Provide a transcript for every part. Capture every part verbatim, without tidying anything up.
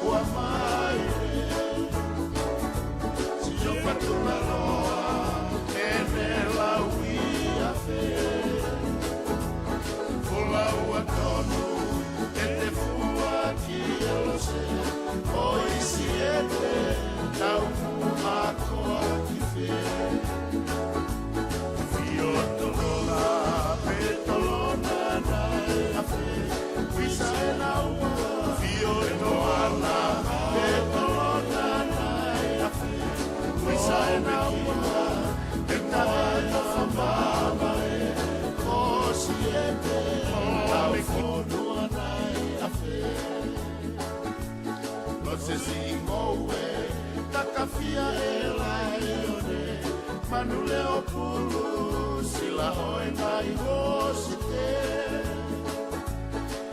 Ua mai ē, sio fatunaloa, ʻene lau ia fē. Folaua tonu, ʻete fua ki ʻAlose, ʻo ʻIsiete, tau fua koa ki fē. Fio tolona, pe tolona nai afe. Fisa ʻena ua, fio tolona, pe tolona nai afe. Fisa ʻena ua, ʻe taha ʻe taha mama ē, ʻo ʻIsiete, tau fonua nai afe. Mōsese ʻi Ngoue, takafia ʻe laione, manu leʻo pulu, sila ʻo e ngaahi hosite.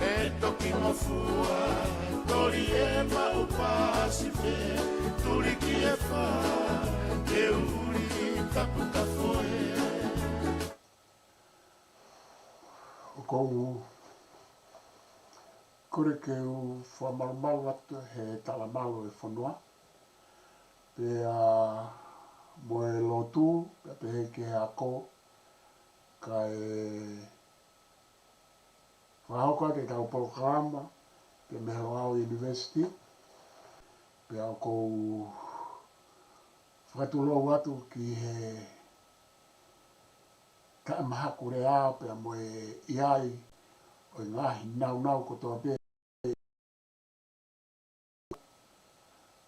ʻE toki ngofua, toli ʻe maʻu pasi pē, tuli ki e fā, ke uli tapu tafoe. ʻOku ou kole ke u fakamalumalu atu he talamalu e fonua, pea mo e lotu, pea pehē ki he ako, kae fakahoko atu ʻetau polokalama, pea mei he Loʻau University, pea ʻoku ou fakatulou atu ki he taʻemahakulea pea mo e ʻi ai ʻo e ngaahi naunau kotoa pē.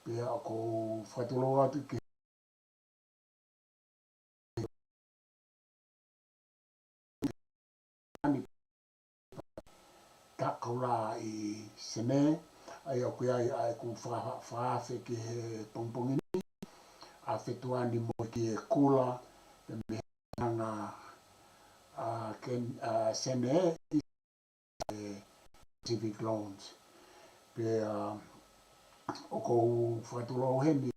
Pea ʻoku ou fakatulou atu ki he Takola ʻi Senē, ʻa ia ʻoku ʻi ai ʻa ʻeku fa-, fakaafe ki he pongipongi ni, ʻa Fetuani Moekiekula, pea mei he anga, ʻa, Ken-, ʻa, Senē, ʻi he Pacific Loans. Pea, ʻoku ou fakatulou heni,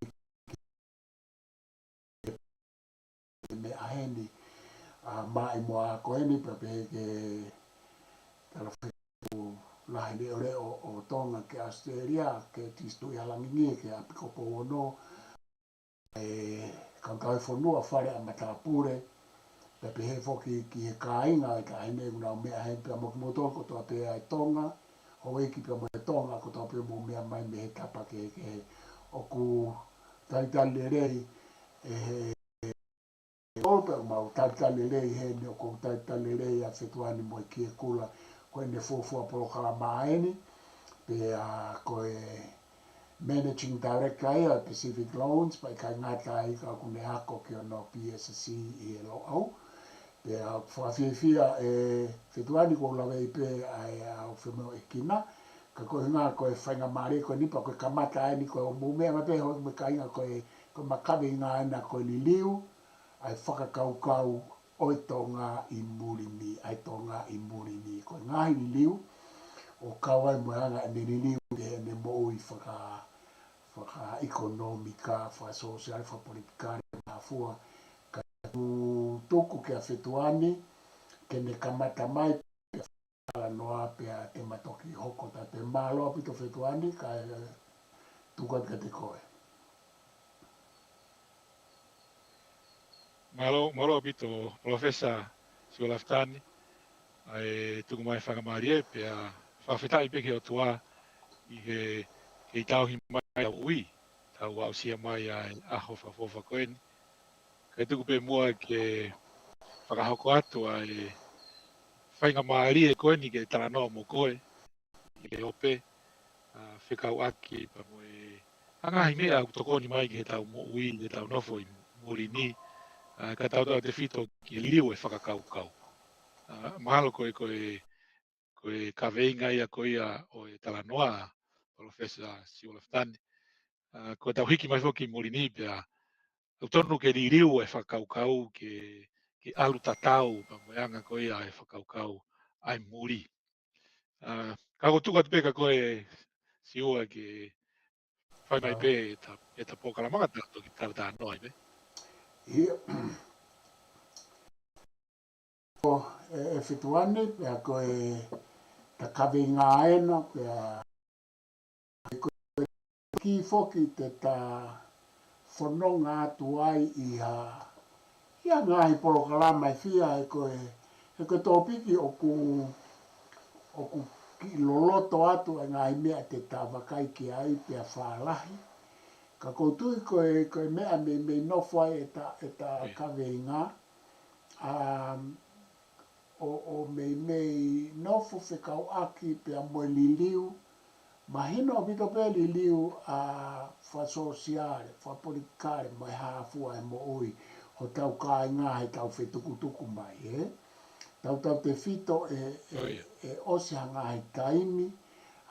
meʻa heni, ʻa, maʻimoa ko eni, pea pehē ki he Talafekau Lahi Leʻoleʻo ʻo Tonga ki ʻAositelēlia, ki he Tisituli ʻa Langingie, ki he ʻApikopo Ono, e Kautaufonua, Fale ʻa Matāpule, pea pehē foki ki he kāinga ʻo e taʻahine ʻoku nau meʻa heni, pea mo kimoutolu kotoa pē ʻa e Tonga, houʻeiki pea mo e Tonga kotoa pē ʻoku mou meʻa mai mei he tapa kehekehe. ʻOku talitali lelei ʻe he ʻo pea mau talitali lelei heni, ʻoku ou talitali lelei ʻa Fetuani Moekiekula, ko ʻene fuofua polokalama eni, pea ko e Managing Director ia ʻo e Pacific Loans, pea ʻikai ngata ai ka ʻoku ne ako ki hono P S C ʻi he Loʻau. Pea fakafiefia ʻe Fetuani ʻoku ou laveʻi pē ʻa e ʻau femoʻuekina, ka ko e ʻuhinga ko e faingamālie ko eni pea ko e kamata eni ko e ʻoku mou meʻa mai pē hoʻomou kāinga ko e, ko e makave ʻi ngā ena ko e liliu ʻa e fakakaukau ʻo e Tonga ʻi muli ni, ʻa e Tonga ʻi muli ni. Ko e ngaahi liliu, ʻoku kau ai mo e anga ʻene liliu ki heʻene moʻui faka-, fakaʻekonōmika, fakasōsiale, fakapolitikale, mafua, ka ʻoku tuku kia Fetuani, ke ne kamata mai, talanoa pea te ma toki hoko atu pē. Mālō ʻaupito Fetuani, kae tuku atu kiate koe. Mālō, mālō ʻaupito, Palōfesa Siua Lafitani, ʻa e tuku mai faingamālie, pea fakafetaʻi pē ki he ʻOtua ʻi he, ʻi he tauhi mai ʻa e moʻui, tau aʻusia mai ʻa e ʻaho fakaʻofoʻofa ko eni. Kae tuku pē muʻa ke fakahoko atu ʻa e faingamālie ko eni ke talanoa mo koe, ʻi he ope, ʻa, fekauʻaki pea mo e ngaahi meʻa ʻoku tokoni mai ki heʻetau moʻui, ki heʻetau nofo ʻi muli ni, ʻa, ka tau tautefito ki he liliu e fakakaukau. ʻA, mahalo ko e, ko e, ko e kaveinga ia ko ia ʻo e talanoa, Palōfesa Siua Lafitani. ʻA, ko ʻetau hiki mai foki muli ni pea ʻoku tonu ke liliu e fakakaukau ke, ke ʻalu tatau pea mo e anga ko ia e fakakaukau ʻa e muli. ʻA, ka ʻoku ou tuku atu pē kia koe Siua ke fai mai pē ʻeta, ʻeta polokalama ka tau toki talatalanoa ai pē. ʻIo. Ko e, ʻe Fetuani, pea ko e, ta kaveinga ena, pea ko e ki foki te ta fononga atu ai ʻi ha, ʻi ha ngaahi polokalama ʻe fiha he ko e, he ko e tōpiki ʻoku, ʻoku kiʻi loloto atu e ngaahi meʻa te ta vakai ki ai pea fālahi. Ka ʻoku ou tui ko e, ko e meʻa meimei nofo ai ʻeta, ʻeta kaveinga. Um, ʻo, ʻo meimei nofo fekauʻaki pea mo e liliu. Mahino ʻaupito pē liliu ʻa fakasōsiale, fakapolitikale, mo e hā fua e moʻui hotau kāinga heʻetau fetukutuku mai, ē? Tautautefito ʻe, ʻe, ʻe ʻosi ha ngaahi taimi,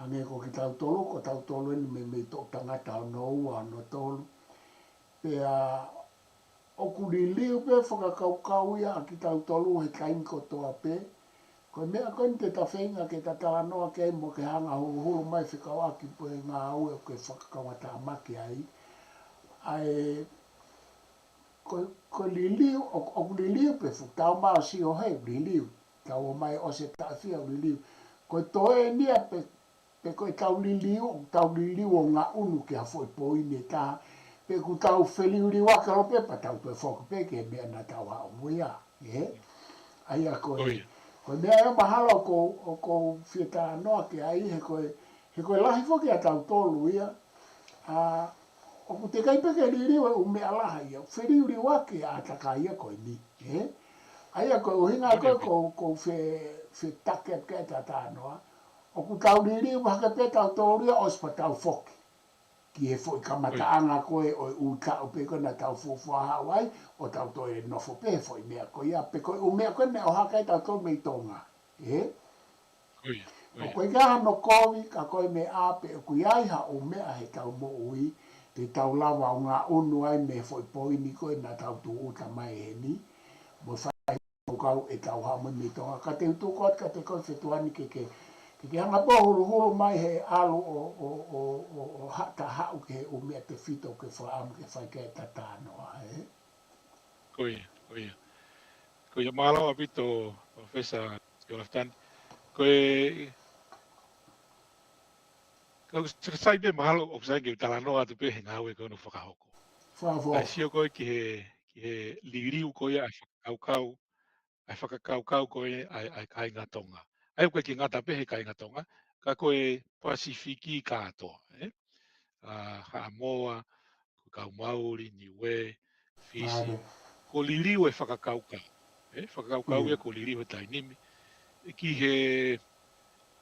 hangē ko kitautolu, ko tautolu eni meimei toʻu tangata hono ua, hono tolu. Pea ʻoku liliu pē fakakaukau ia ʻa kitautolu he taimi kotoa pē. Ko e meʻa ko eni te ta feinga ke ta talanoa ki ai mo ke hanga huluhulu mai fekauʻaki pē ngāue ʻoku ke fakakaungatāmaki ai. ʻA e, ko, ko e liliu, ʻo, ʻoku liliu pē fu, tau mao sio he liliu. Tau ō mai ʻosi e taʻefia liliu. Ko e toe eni ia pē pe ko ʻetau liliu, ʻoku tau liliu ʻo ngaʻunu ki ha foʻi poini ʻe taha, pe ʻoku tau feliuliuaki holo pē pea tau toe foki pē ki he meʻa naʻa tau haʻu mo ia, ē? ʻA ia ko e, ko e meʻa ia mahalo ʻoku, ʻoku ou fie talanoa ki ai, he ko e, he ko e lahi foki ʻa tautolu ia, ʻa, ʻoku teʻeki ai pē ke liliu e ʻū meʻa lahi ia, feliuliuaki ʻa e ʻātakai ia ko eni, ē? ʻA ia ko e ʻuhinga ko e, ko, ko e fe, fetake atu ki ai ʻeta talanoa, ʻoku tau liliu mahalo pē tautolu ia ʻosi pea tau foki ki he foʻi kamataʻanga ko e ʻo e ʻū taʻu pē ko ē naʻa tau fuofua haʻu ai, ʻo tau toe nofo pē he foʻi meʻa ko ia, pe ko e ʻū meʻa ko ē naʻe ʻohake ai tautolu mei Tonga. Ē? ʻOku ʻikai ke ʻi ai hano kovi, ka ko e meʻa pē ʻoku ʻi ai ha ʻū meʻa heʻetau moʻui, te tau lava ʻo ngaʻunu ai mei he foʻi poini ko ē naʻa tau tūʻuta mai heni, mo e fai kau ʻetau haʻu mai mei Tonga. Ka te u tuku atu kiate koe Fetuani ke, ke, ke, ke hanga pē ʻo huluhulu mai he ʻalu ʻo, ʻo, ʻo, ʻo, ʻo ha-, ta haʻu ki he ʻū meʻa tefito ke fakaʻamu ke fai ki ai ʻeta talanoa, ē? Ko ia, ko ia. Ko ia mālō ʻaupito, Professor Siolafitani. Ko e, ka u sika sai pē mahalo ʻoku sai ke u talanoa atu pē he ngāue ko ē ʻoku fakahoko. Fakahoko. ʻA e sio ko ē ki he, ki he liliu ko ia ʻa e fakakaukau, ʻa e fakakaukau ko ē ʻa e, ʻa e kāinga Tonga. ʻA ia ʻoku ʻikai ke ngata pē he kāinga Tonga, ka ko e Pasifiki kātoa, ē? ʻA Haʻamoa, ko e kau Mauli, Niuē, Fisi. Mālie. Ko e liliu e fakakaukau. Ē, fakakaukau ia ko e liliu he taimi ni. Ki he,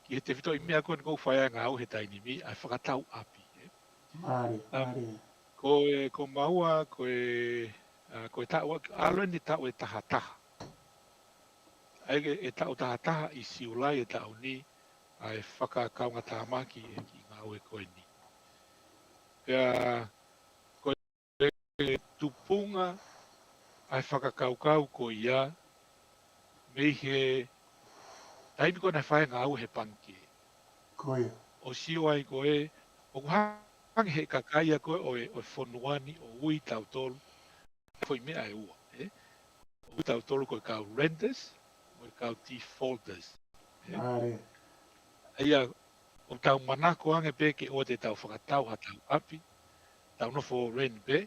ki he tefitoʻi meʻa ko eni ʻoku ou fai ai e ngāue he taimi ni, ʻa e fakatau ʻapi, ē. Mālie, um, mālie. Ko e, ko maua, ko e, ʻa, ko e taʻu, ʻalu eni taʻu ʻe tahataha. ʻA ia ʻe taʻu tahataha ʻi Siulai e taʻu ni, ʻa e fakakaungatāmaki e kiʻi ngāue ko eni. Pea, ko e tupunga ʻa e fakakaukau ko ia, mei he taimi ko ē naʻe fai ai e ngāue he pangikē. Ko ia. ʻO sio ai ko ē, ʻoku hangē he kakai ia ko ē ʻo e, ʻo e fonua ni ʻoku ui tautolu, foʻi meʻa ʻe ua, ē? ʻOku ui tautolu ko e kau renters, mo e kau defaulters, ē? Mālie. ʻA ia, ʻoku tau manako ange pē ke ʻoua te tau fakatau haʻatau ʻapi, tau nofo rent pē,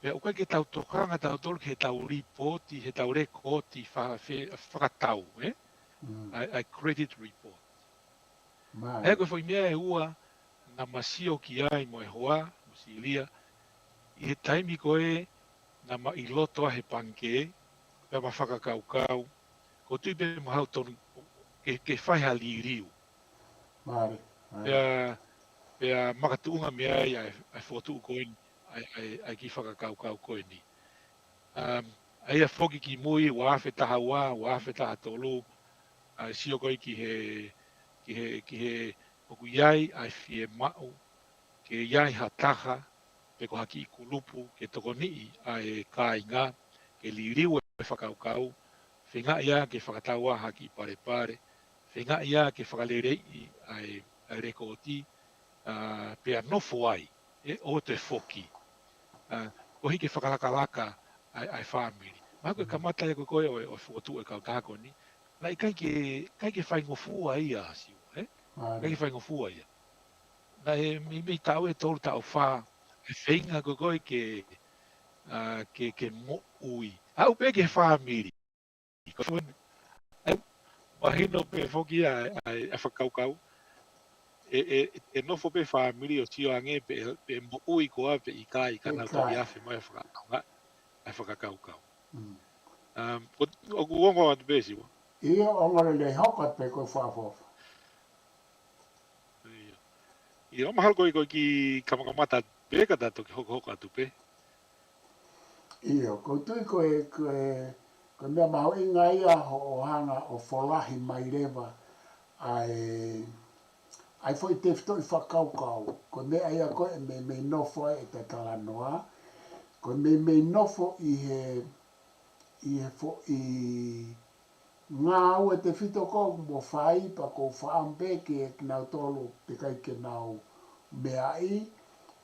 pea ʻoku ʻikai ke tau tokanga tautolu ki heʻetau lipooti, heʻetau lēkooti fa-, fe-, fakatau, ē? Mm. ʻA e, ʻa e credit report. Mālie. ʻA ia ko e foʻi meʻa ʻe ua naʻa ma sio ki ai mo e hoa, mo Silia, ʻi he taimi ko ē naʻa ma ʻi loto ai he pangikē, pea ma fakakaukau, ʻoku ou tui pē mahalo tonu ke, ke fai ha liliu. Mālie, mālie. Pea, pea makatuʻunga mei ai ʻa e, ʻa e fokotuʻu ko eni, ʻa e, ʻa e, ʻa e kiʻi fakakaukau ko eni. Um, ʻa ia foki ki mui, ua afe taha ua, ua afe taha tolu, ʻa e sio ko ē ki he, ki he, ki he, ʻoku ʻi ai ʻa e fiemaʻu, ke ʻi ai ha taha, pe ko ha kiʻi kulupu, ke tokoniʻi ʻa e kāinga, ke liliu e fakakaukau, feingaʻi ia ke fakatau ai ha kiʻi palepale, feingaʻi ia ke fakaleleiʻi ʻa e, ʻa e lēkooti, ʻa, pea nofo ai, ē, ʻoua toe foki. ʻA, koeʻuhi ke fakalakalaka ʻa e, ʻa e fāmili. Mahalo ko e kamata ia ko ē ʻo e, ʻo e fokotuʻu e kautaha ko eni, naʻe ʻikai ke, ʻikai ke faingofua ia, Siua, ē? Mālie. ʻIkai ke faingofua ia. naʻe meimei taʻu ʻe tolu, taʻu fā, ʻa e feinga ko ē ke, ʻa, ke, ke moʻui. Aʻu pē ki he fāmili. Ko e fueni, ʻa e, mahino pē foki ʻa, ʻa, ʻa e fakakaukau. ʻE, ʻe, ʻe nofo pē fāmili ʻo sio ange pe, pe moʻui koā pe ʻikai, ka nau toki ʻIkai. afe mai ʻo fakaʻaonga ʻa e fakakaukau. Mm. Um, ko, ʻoku ongo atu pē Siua. ʻIo, ongo lelei, hoko atu pē ko e fakaʻofoʻofa. ʻIo. ʻIo, mahalo ko e, ko e kiʻi kamakamata pē ka ta toki hokohoko atu pē. ʻIo, ʻoku ou tui ko e, ko e, ko e meʻa mahuʻinga ia hoʻo hanga ʻo folahi mai leva ʻa e, ʻa e foʻi tefitoʻi fakakaukau. Ko e meʻa ia ko ē meimei nofo ai ʻeta talanoa. Ko e meimei nofo ʻi he, ʻi he foʻi ngāue tefito ʻoku mo fai, pea ʻoku ou fakaʻamu pē ke kinautolu teʻeki ai ke nau meaʻi,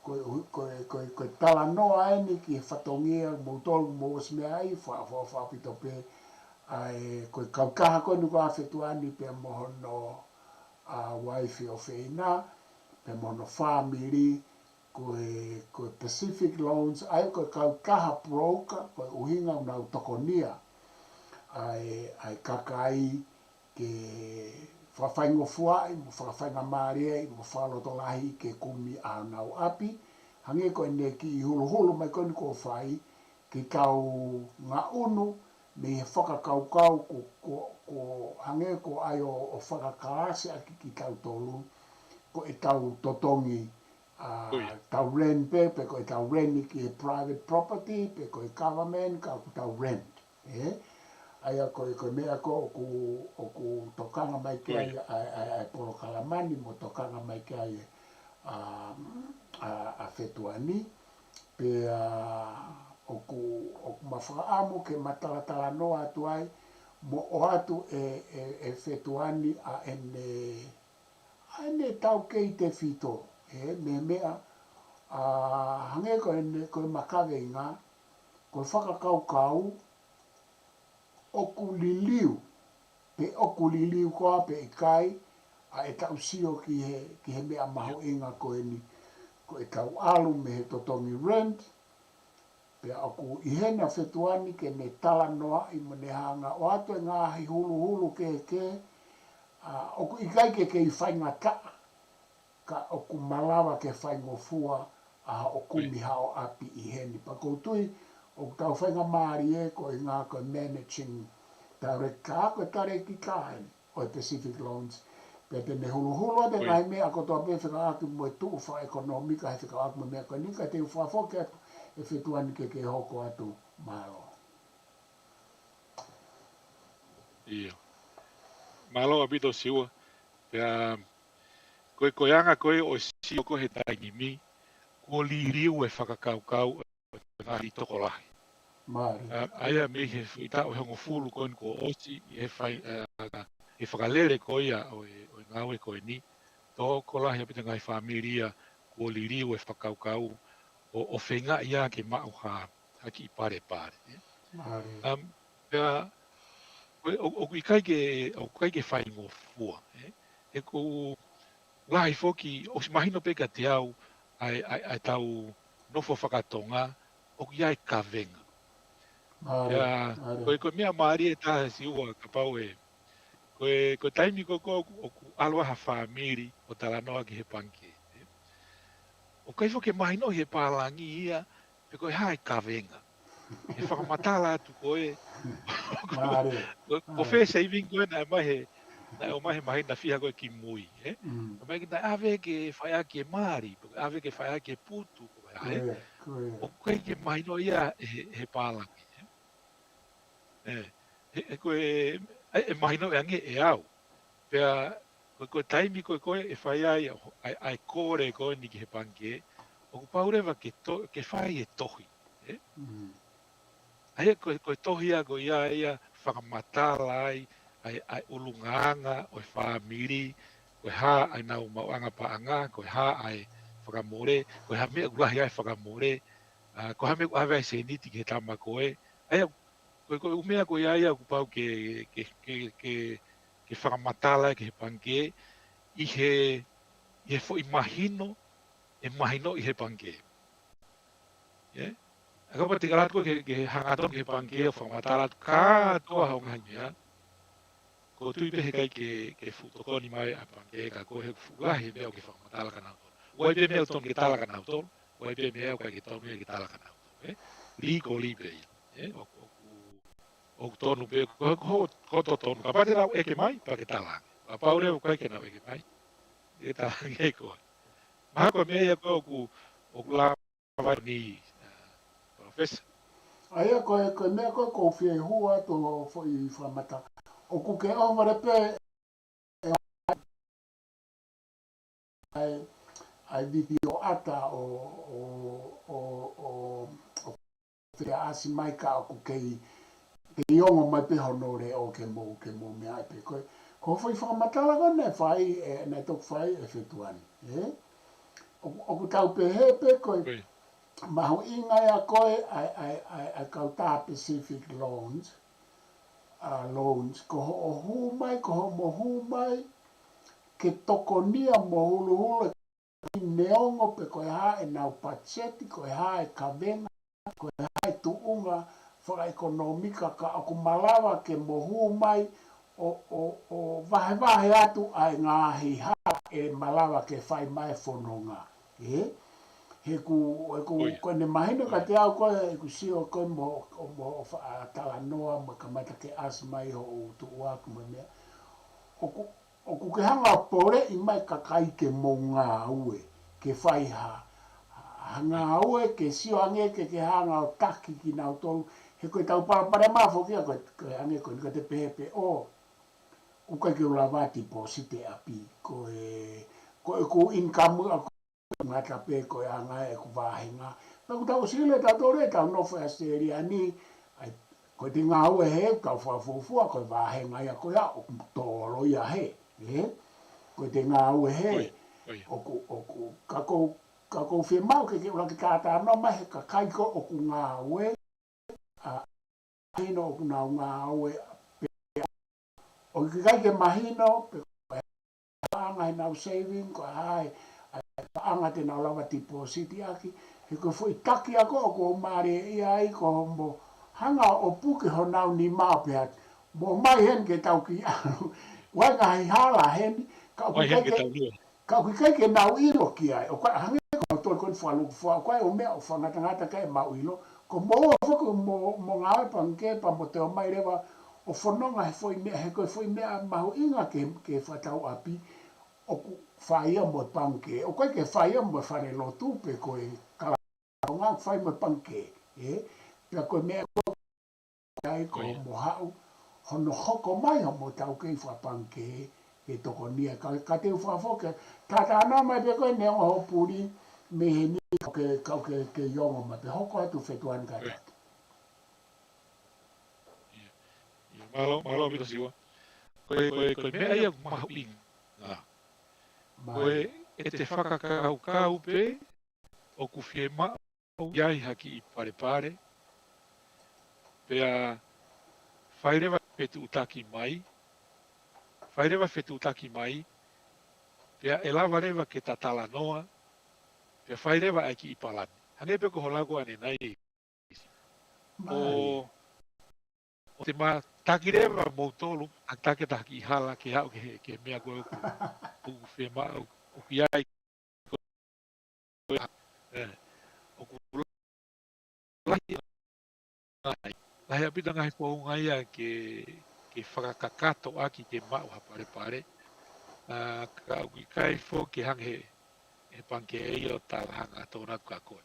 ko e, ko e, ko e, ko e talanoa eni ki he fatongia moutolu mo ʻosi meaʻi, fa, fa, fakaʻaupito pē, ʻa e, ko e kautaha ko eni ko ē ʻa Fetuani pea mo hono, ʻa, uaifi ʻofeina, pea mo hono fāmili, ko e, ko e Pacific Loans, ʻa ia ko e kautaha broker, ko e ʻuhinga ʻoku nau tokonia ʻa e, ʻa e kakai ke fakafaingofuaʻi, mo fakafaingamālieʻi, mo fakalotolahi ke kumi ʻa honau ʻapi, hangē ko ʻene kiʻi huluhulu mai ko eni ʻoku fai, ke tau ngaʻunu mei he fakakaukau ko, ko, ko hangē ko ʻai ʻo, ʻo fakakalasi ʻaki kitautolu, ko ʻetau totongi, ʻa, ʻIo. tau rent pē, pe ko ʻetau rent ki he private property, pe ko e government, ka ʻoku tau rent. ʻE? ʻA ia ko e, ko e meʻa ko ē ʻoku, ʻoku tokanga mai ki ai Ui. ʻa, ʻa, ʻa e polokalama ni mo tokanga mai ki ai ʻa, ʻa, ʻa Fetuani. Pea ʻoku, ʻoku ma fakaʻamu ke ma talatalanoa atu ai mo ʻoatu ʻe, ʻe, ʻe Fetuani ʻa ʻene, ʻa ʻene taukei tefito, ʻe, mei he meʻa, ʻa, hangē ko ʻene, ko e makaveinga, ko e fakakaukau, ʻoku liliu, pe ʻoku liliu koā pe ʻikai, ʻa ʻetau sio ki he, ki he meʻa mahuʻinga ko eni, ko ʻetau ʻalu mei he totongi rent, pea ʻoku ʻi hena Fetuani ke ne talanoaʻi mo ne hanga ʻo ʻoatu e ngaahi huluhulu kehekehe, ʻa, ʻoku ʻikai ke kei faingataʻa, ka ʻoku malava ke faingofua ʻa hoʻo kumi Ui. haʻo ʻapi ʻi heni. Pea ʻoku ou tui, ʻoku tau faingamālie ko e ngaahi ko e managing director, ko e talēkita eni ʻo e Pacific Loans. Pea te ne huluhulu ʻa e Ui. ngaahi meʻa kotoa pē fekauʻaki mo e tuʻu fakaʻekonōmika he fekauʻaki mo e meʻa ko eni, ka te u fakafoki atu ʻe Fetuani ke ke hoko atu. Mālō. ʻIo. Mālō ʻaupito Siua. Pea, ko e, ko e anga ko ē ʻo e sio ko ē he taimi ni, kuo liliu e fakakaukau ʻo e ngaahi tokolahi. Mālō. ʻA, ʻa ia mei he foʻi taʻu ʻe hongofulu ko eni kuo ʻosi, ʻi he fai, ʻa, ʻa, ʻi he fakalele ko ia ʻo e, ʻo e ngāue ko eni, tokolahi ʻaupito e ngaahi fāmili ia kuo liliu e fakakaukau ʻo, ʻo feingaʻi ia ke maʻu ha, ha kiʻi palepale, ʻe? Mālō. Um, pea, ʻo, ʻo, ʻoku ʻikai ke, ʻoku ʻikai ke faingofua, ʻe? ʻE ʻoku lahi foki, ʻosi mahino pē kiate au, ʻa e, ʻa e, ʻa ʻetau nofo fakatonga, ʻoku ʻi ai e kavenga. Mālō, Pea, mālō. ko e, ko e meʻa mālie ʻe taha Siua kapau ʻe, ko e, ko e taimi ko ē ʻoku, ʻoku ʻalu ai ha fāmili ʻo talanoa ki he pangikē, ʻe? ʻOku ʻikai foki ke mahinoʻi ʻe he pālangi ia, pe ko e hā e kavenga. ʻE fakamatala atu ko ē, ko, Mālō, ko, ko mālō. fē saving ko ē naʻe ʻomai he, naʻe ʻomai he māhina fiha ko ē kimui, ʻe? Mm. ʻOmai ke naʻe ʻave ke fai ʻaki e mali, pe ko e ʻave ke fai ʻaki e putu, ko e hā, ʻe? Ko ia, ko ia. ʻOku ʻikai ke mahinoʻi ia ʻe he, he pālangi, ʻe? ʻE, ʻe, ʻe ko e, ʻe, ʻe mahinoʻi ange ʻe au. Pea, ko, ko e taimi ko ē, ko ē ʻe fai ai, ʻa e, ʻa e kole ko eni ki he pangikē, ʻoku pau leva ke to-, ke fai e tohi, ʻe? Mm. ʻA ia ko, ko e tohi ia, ko ia, ia fakamatala ai, ʻa e, ʻa e ʻulungaanga ʻo e fāmili, ko e hā ʻa ʻenau maʻuʻanga paʻanga, ko e hā ʻa e fakamole, ko e hā e meʻa ʻoku lahi ai e fakamole, ʻa, ko e hā e meʻa ʻoku ʻave ai e sēniti ki he tama ko ē. ʻA ia, ko, ko e ʻū meʻa ko ia ia ʻoku pau ke, ke, ke, ke, ke fakamatala ki he pangikē, ʻi he, he foʻi mahino, ʻe mahino ʻi he pangikē. ʻIo? ʻA kapau te ke ʻalu atu koe ke, ke hangatonu ki he pangikē ʻo fakamatala atu kātoa hoʻo ngaahi meʻa, ʻoku ou tui pē heʻikai ke, ke fuʻu tokoni mai ʻa e pangikē kia koe he ʻoku fuʻu lahi e meʻa ʻoku ke fakamatala kia nautolu. ʻOku ʻi ai pē meʻa ʻoku tonu ke tala kia nautolu, ʻoku ʻi ai pē meʻa ʻoku ʻikai ke tonu ia ke tala kia nautolu, ē? Legally pē ia, ē? ʻOku, ʻoku, ʻoku tonu pē, ko, ko, ko totonu. Kapau te nau ʻeke mai, pea ke talaange. Kapau leva ʻoku ʻikai ke nau ʻeke mai, ke talaange koe. Mahalo ko e meʻa ia ko ē ʻoku, ʻoku lava ni, ā, Professor. ʻA ia ko e, ko e meʻa ko ē ʻoku ou fie hū atu hoʻo foʻi fakamatala. ʻOku ke ʻohovale pē ʻa e, ʻa e vitiō ʻata ʻo, ʻo, ʻo, ʻo, ʻo Fea ʻAsi mai ka ʻoku kei, kei ongo mai pē hono leʻo ke mou, ke mou meaʻi pē. Ko e, ko e foʻi fakamatala ko ē naʻe fai, ē, naʻe toki fai ʻe Fetuʻu ni, ē? ʻOku, ʻoku tau pehē pē ko e, ʻIo. Mahuʻinga ia ko ē ʻa e, ʻa e, ʻa e, ʻa e kautaha Pacific Loans, ā, Loans, ko hoʻo hū mai, ko hoʻomo hū mai, ke tokonia mo huluhulu e neongo pe ko e hā ʻenau patiseti, ko e hā e kavenga, ko e hā e tuʻunga fakaʻekonōmika ka ʻoku malava ke mo hū mai ʻo, ʻo, ʻo vahevahe atu ʻa e ngaahi hā ʻe malava ke fai mai e fononga. Ē? He ʻoku, he ʻoku, ʻIo. Ko ʻene mahino kiate au ko ē, ʻeku sio ko ē mo, mo hoʻo fa-, ʻa, talanoa mo e kamata ke ʻasi mai hoʻo tuʻuaki mo e meʻa. ʻOku, ʻoku ke hanga ʻo poleʻi mai e kakai ke mo ngāue, ke fai ha, ha ngāue ke sio ange ke ke hanga ʻo taki kinautolu. He ko ʻetau palopalema foki ia ko e, ko e hangē ko eni ko ʻete pehē pē ʻo, ʻoku ʻikai ke u lava deposit e ʻapi. Ko e, ko ʻeku income ʻoku ngata pē ko e anga ʻeku vāhenga. Pea ʻoku tau sio leva tautolu ʻetau nofo ʻi ʻAositelēlia ni, ʻa ia, ko ʻete ngāue hē, tau fakafuofua ko e vāhenga ia ko ia ʻoku tōlolo ia hē, ē? Ko ʻete ngāue hē, ʻIo, ʻio. ʻOku, ʻoku, ka ʻoku ou, ka ʻoku ou fiemaʻu ke ke ʻuluaki talanoa mai he kakai ko ē ʻoku ngāue, ā, mahino ʻoku nau ngāue pē. ʻOku ʻikai ke mahino pe ko e hā e paʻanga ʻenau saving, ko e hā e, ʻa e paʻanga te nau lava deposit ʻaki, he ko e foʻi taki ia ko ē ʻoku ou mālieʻia ai ko hoʻomo hanga ʻo puke honau nima ʻo pehē atu, mo ʻomai heni ke tau kiʻi ʻalu. ʻOku ʻi ai e ngaahi hala heni, ka ʻoku ʻIkai heni ʻikai ke ke, tau lue. ka ʻoku ʻikai ke nau ʻilo ki ai. ʻOku ʻikai hangē ko e tolu ko eni fakalūkufua, ʻoku ʻi ai e ʻū meʻa ʻoku fakangatangata kae mau ʻilo. Ko moua foki mo, mo ngāue pangikē pea mo toe ʻomai leva ʻo fononga he foʻi meʻa, he ko e foʻi meʻa mahuʻinga ke, ke fakatau ʻapi, ʻoku fai ia mo e pangikē. ʻOku ʻikai ke fai ia mo e falelotu pe ko e kalaunga, fai mo e pangikē, ē? Pea ko e meʻa ko ē ʻoku ʻi ai ko ʻIo. mo haʻu, hono hoko mai hoʻomo taukei fakapangikē, ke tokonia, ka, ka te u fakafoki, talanoa mai pē ko ē neongo hoʻo puli, mei heni ka ʻoku ke, ka ʻoku ke, ke ongo mai pē, hoko atu Fetuʻu ni ka ʻIo. tatu. ʻIo. ʻIo, mālō, mālō ʻaupito Siua. Ko e, ko e, ko e meʻa ia ʻoku mahuʻinga. Ā. Ko e, Mālō. ʻete fakakaukau pē, ʻoku fiemaʻu ʻi ai ha kiʻi palepale, pea fai leva fetuʻutaki mai, fai leva fetuʻutaki mai, pea ʻe lava leva ke ta talanoa, pea fai leva ʻa e kiʻi palani. Hangē pē ko hoʻo lau ko ē ʻanenai. ʻO, Mālō. ʻo te ma taki leva moutolu, takitaki ʻeta kiʻi hala ke haʻu ki he, ki he meʻa ko ē ʻoku, ʻoku fiemaʻu, ʻoku ʻi ai. Ē, ʻoku lahi, lahi ʻaupito e ngaahi founga ia ke, ke fakakakato ʻaki ke maʻu ha palepale. Ā, ka ʻoku ʻikai foki ke hanga he, he pangikē ia ʻo talaange ʻo tokoni atu kia koe.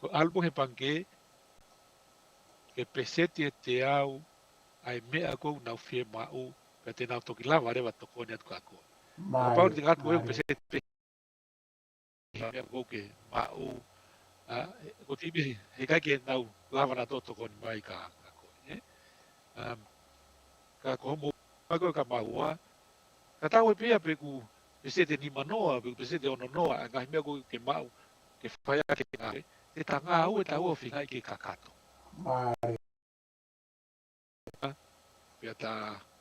Ko e ʻalu pē ki he pangikē, ke peseti ʻe teau ʻa e meʻa ʻoku nau fiemaʻu, pea te nau toki lava leva ʻo tokoni atu kia koe. Mālō, Kapau te ngatu e mālō. peseti pē ha meʻa ʻoku ke maʻu, ā, ʻoku ou tui pē heʻikai ke nau lava nautolu ʻo tokoni mai kia, kia koe, ē? Um, ka ko hoʻomo, mai ko ē kia maua, ka tau ʻai pē ia pe ʻoku peseti ʻe nimanoa, pe ʻoku peseti ʻe ononoa, ʻa e ngaahi meʻa ʻoku ke maʻu, ke fai ʻaki e ngāue, te ta ngāue taua ʻo feingaʻi ke kakato. Mālō. Pea ta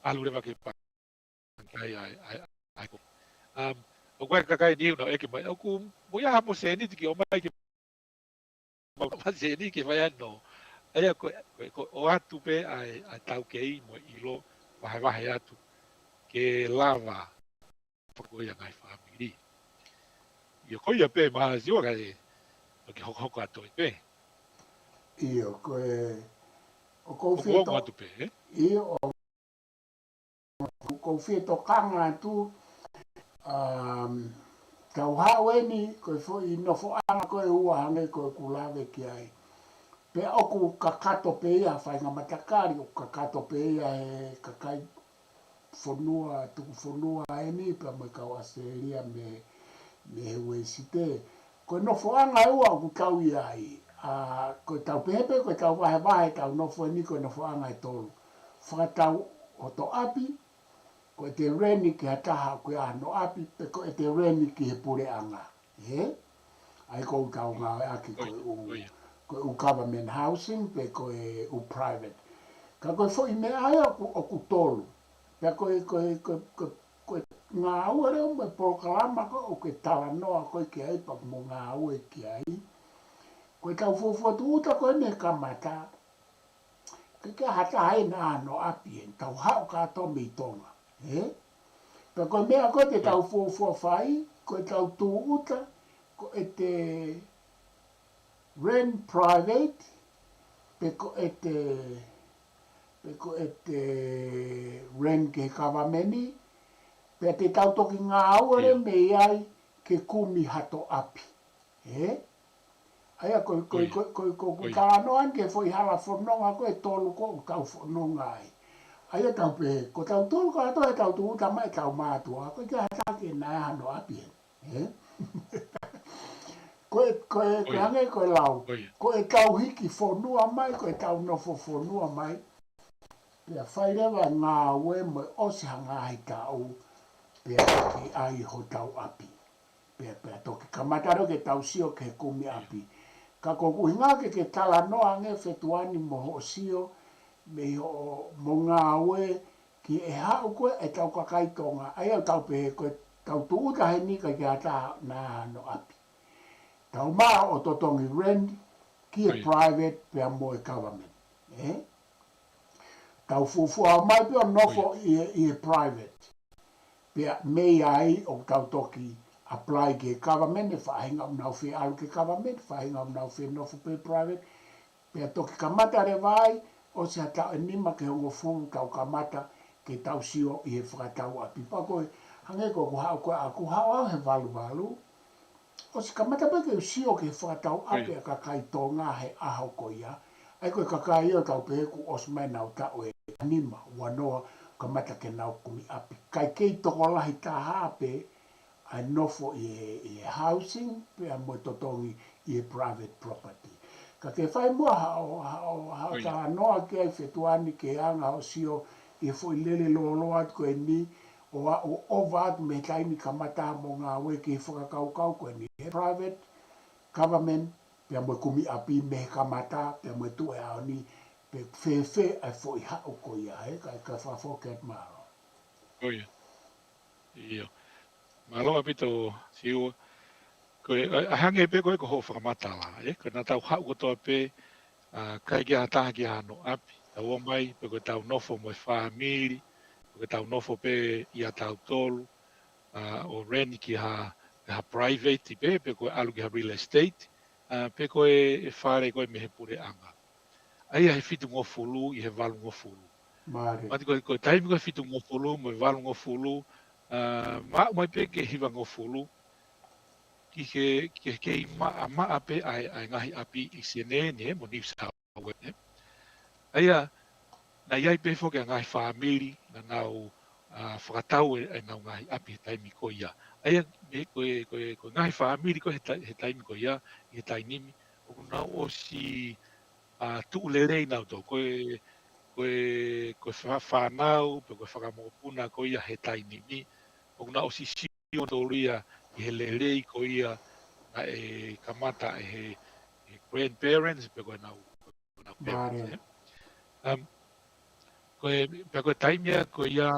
ʻalu leva ki he pangikē ʻa e, ʻa e, ʻa e, ʻa e ko. Um, ʻOku ʻi ai e kakai ʻe niʻihi naʻe ʻeke mai, ʻoku ʻi ai ha mo e sēniti ke ʻomai ke mau ʻomai sēniti ke fai anō. ʻA ia ko, ko, ko e ʻoatu pē ʻa e, ʻa e taukei mo e ʻilo vahevahe atu ke lava fakoi ʻa e ngaahi fāmili. ʻIo ko ia pē Masiua kae toki hokohoko atu ai pē. ʻIo ko e, ʻoku ou fie to-, atu pē, ē? ʻIo ʻoku ou fie tokanga atu, um, tau haʻu eni, ko e foʻi nofoʻanga ko ē ua hangē ko ʻeku lave ki ai. Pea ʻoku kakato pē ia faʻahinga matakali, ʻoku kakato pē ia he kakai fonua, tuku fonua eni, pea mo e kau ʻAositelēlia mei, mei he Uēsite. Ko e nofoʻanga ʻe ua ʻoku tau ʻi ai. ʻA, ko e tau pehē pē, ko e tau vahevahe, tau nofo eni, ko e nofoʻanga ʻe tolu. Fakatau hoto ʻapi, ko ʻete rent ki ha taha ʻoku ʻi ai hano ʻapi, pe ko ʻete rent ki he puleʻanga. Ē? ʻA ia ko ʻetau ngāueʻaki ko e ʻū, ko e ʻū government housing, pe ko e ʻū private. Ka ko e foʻi meʻa ia ʻoku, ʻoku tolu. Pea ko e, ko e, ko e, ko e, ko e ngāue leva mo e polokalama ko ē ʻoku ke talanoa ko ē ki ai, pea mo ngāue ki ai. Ko e tau fuofua tūʻuta ko ē mei he kamata, ke ke hata ai naʻa hano ʻapi ē, tau haʻu kātoa mei Tonga. Ē? Pea ko e meʻa ko ē te tau fuofua fai, ko e tau tūʻuta, ko ʻete rent private, pe ko ʻete, pe ko ʻete rent ki he kavameni, pea te tau toki ngāue leva mei ai ke kumi hato ʻapi. Ē? ʻA ia ko, ko, ko, ko, ko, ko e talanoa eni ki he foʻi hala fononga ko ē ʻe tolu ko ē ʻoku tau fononga ai. ʻA ia tau pehē, ko tautolu kātoa ʻe tau tūʻuta mai ʻetau mātuʻa, ko e ʻikai ha taha ke na hano ʻapi ē. Ē? Ko e, ko e, ko e hangē ko e lau. Ko e tau hiki fonua mai, ko e tau nofo fonua mai. Pea fai leva e ngāue mo e ʻosi ha ngaahi taʻu, pea ke ʻai hotau ʻapi. Pea, pea toki kamata leva ke tau sio ki he kumi ʻapi. Ka ko ʻeku ʻuhinga ke ke talanoa ange Fetuani mo hoʻo sio, mei hoʻo mo ngāue ki he haʻu ko ē ʻetau kakai Tonga. ʻA ia ʻoku tau pehē ko e tau tūʻuta heni ʻikai ke ʻi ai ha taha naʻa hano ʻapi. Tau maʻu ʻo totongi rent ki he private pea mo e government. Ē? Tau fuofua mai pē ʻo nofo ʻi he, ʻi he private. Pea mei ai ʻoku tau toki apply ki he government, ʻe faʻahinga ʻoku nau fie ʻalu ki he government, faʻahinga ʻoku nau fie nofo pē private. Pea toki kamata leva ai, ʻosi ha taʻu ʻe nima ki he hongofulu tau kamata ke tau sio ʻi he fakatau ʻapi. Pea ko e, hangē ko ʻeku haʻu ko ē ʻaʻaku haʻu au he valuvalu, ʻosi kamata pē ke u sio ki he fakatau ʻapi ʻa e kakai Tonga he ʻaho ko ia. ʻA ia ko e kakai ia ʻoku tau pehē kuo ʻosi mai ʻenau taʻu ʻe nima, ua noa, kamata ke nau kumi ʻapi. Kae kei tokolahi taha pē ʻa e nofo ʻi he, ʻi he housing, pea mo e totongi ʻi he private property. Ka ke fai muʻa haʻo, haʻo, haʻo talanoa ki ai Fetuani ke anga hoʻo sio ʻi he foʻi lele lōloa atu ko eni, ʻo aʻu ʻo ʻova atu mei he taimi kamata mo ngāue ki he fakakaukau ko eni. He private, government, pea mo e kumi ʻapi mei he kamata, pea mo e tuʻu ʻaho ni, pe fēfē ʻa e foʻi haʻu ko ia, ē, ka, ka fakafoki atu mālō. Ko ia. ʻIo. Mālō ʻaupito, Siua. Ko e, ʻa, ʻa hangē pē ko ē ko hoʻo fakamatala, ē? Ko e naʻa tau haʻu kotoa pē, ʻa, ʻikai ke ʻi ai ha taha ke ʻi ai hano ʻapi, tau ō mai, pe ko e tau nofo mo e fāmili, pe ko e tau nofo pē ʻia tautolu, ʻa, ʻo rent ki ha, ha private pē, pe ko e ʻalu ki ha real estate, ʻa, pe ko e, e fale ko ē mei he puleʻanga. ʻA ia he fitungofulu ʻi he valungofulu. Mālie. Mati ko e, ko e taimi ko ē fitungofulu mo e valungofulu, ʻa, maʻu mai pē ki he hivangofulu, ki he, ki he kei maʻamaʻa pē ʻa e, ʻa e ngaahi ʻapi ʻi Senē ni, ē, mo New South Wales, ē. ʻA ia, naʻe ʻi ai pē foki ʻa e ngaahi fāmili, naʻa nau, ʻa, fakatau e, ʻenau ngaahi ʻapi he taimi ko ia. ʻA ia, me, ko e, ko e, ko e ngaahi fāmili ko ē he tai-, he taimi ko ia, ʻi he taimi ni, ʻoku nau ʻosi, ʻa, tuʻu lelei nautolu, ko e, ko e, ko e fā-, fānau, pe ko e fakamokopuna ko ia he taimi ni, ʻoku nau ʻosi sio nautolu ia ʻi he lelei ko ia naʻe kamata ʻe he, he grandparents, pe ko ʻenau, ko ʻenau parents, ē. Um, ko e, pea ko e taimi ia ko ia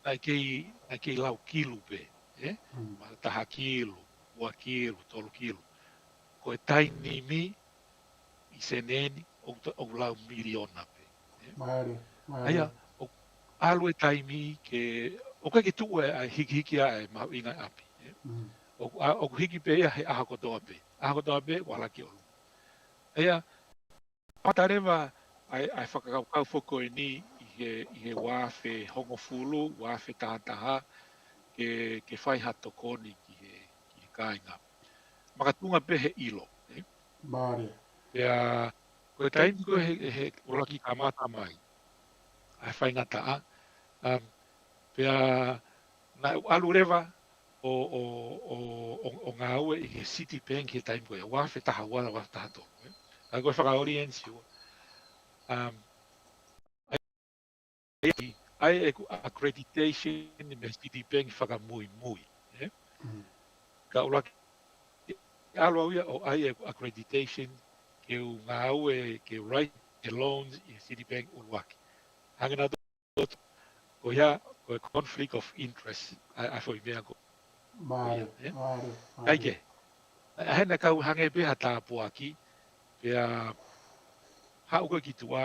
naʻe kei, naʻe kei lau kilu pē, ē? Mm. Ma taha kilu, ua kilu, tolu kilu. Ko e taimi ni, ʻi sēniti, ʻoku to-, ʻoku lau miliona pē, ē? Mālie, mālie. ʻA ia, ʻoku ʻalu e taimi ke, ʻoku ʻikai ke tuʻu e, ʻa e hikihiki ʻa e mahuʻinga ʻapi, ē? Mm. ʻOku, ʻa, ʻoku hiki pē ia he ʻaho kotoa pē. ʻAho kotoa pē, ʻoku ala ki ʻolunga. ʻA ia, kamata leva ʻa e, ʻa e fakakaukau foki ko eni ʻi he, ʻi he ua afe hongofulu, ua afe taha taha, ke, ke fai ha tokoni ki he, ki he kāinga. Makatuʻunga pē he ʻilo, ē? Mālie. Pea, ko e taimi ko ē he, he ʻuluaki kamata mai ʻa e faingataʻa, um, pea naʻe ʻalu leva ʻo, ʻo, ʻo, ʻo, ʻo ngāue ʻi he Citibank he taimi ko ia, ua afe taha ua, ua afe taha tolu, ē? Ka ko e fakaolienisi ua. Um, ʻa e, ʻa e ʻeku accreditation mei he Citibank fakamuimui, ē? Mm. Ka ʻuluaki ʻalu au ia ʻo ʻai ʻeku accreditation ke u ngāue, ke u write e loans ʻi he Citibank ʻuluaki. Hangē naʻa tau, ko ia, ko e conflict of interest, ʻa, ʻa e foʻi meʻa ko ia, mālie, ē? Mālie, mālie. ʻIkai ke. ʻA ia naʻe kau hangē pē ha tāpuaki, pea haʻu ko ē ki tuʻa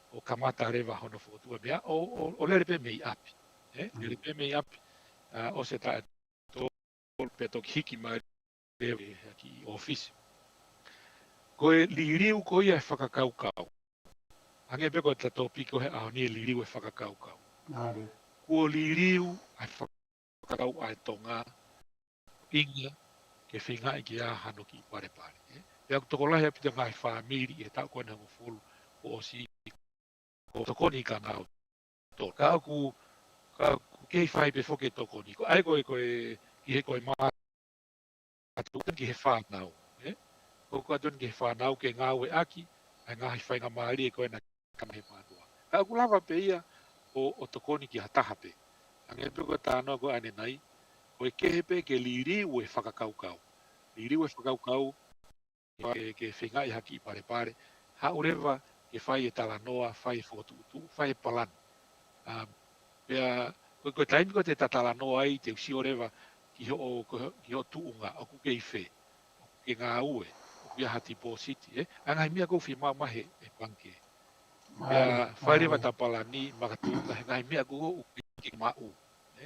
ʻo kamata leva hono fokotuʻu e meʻa, ʻo, ʻo, ʻo lele pē mei ʻapi, ē? Mm. Lele pē mei ʻapi, ʻa, ʻosi e taʻu tolu pea toki hiki mai leva ki he kiʻi ʻōfisi. Ko e liliu ko ia e fakakaukau. Hangē pē ko ʻeta tōpiki ko ē he ʻaho ni, liliu e fakakaukau. Mālie. Kuo liliu ʻa e fakakaukau ʻa e Tonga, ʻuhinga ke feingaʻi ke ʻi ai hano kiʻi palepale, ē? Pea ʻoku tokolahi ʻaupito e ngaahi fāmili ʻi he taʻu ko eni hongofulu kuo ʻosi kuo tokoni ki he kāinga ʻo Tonga. Ka ʻoku, ka ʻoku kei fai pē foki e tokoni. Ko e ʻai ko e, ko e, ki he ko e mā-, atu ki he fānau, ē? ʻOku ʻatu ki he fānau ke ngāueʻaki ʻa e ngaahi faingamālie ko ena kama he mātuʻa. Ka ʻoku lava pē ia ʻo, ʻo tokoni ki ha taha pē. Hangē pē ko e talanoa ko ē ʻanenai, ko e kehe pē ke liliu e fakakaukau. Liliu e fakakaukau, ke, ke feingaʻi ha kiʻi palepale, haʻu leva ke fai e talanoa, fai e fokotuʻutuʻu, fai e palani. Um, pea, ko, ko e taimi ko ē te ta talanoa ai, te u sio leva ki hoʻo, ko, ki hoʻo tuʻunga, ʻoku kei fē, ʻoku ke ngāue, ʻoku ʻi ai ha tipōsiti, ē? ʻA e ngaahi meʻa ʻoku fiemaʻu mai he, he pangikē. Pea, mālie, fai leva, mālie, ʻeta palani, makatuʻunga he ngaahi meʻa ʻoku, ʻoku ke maʻu, ē?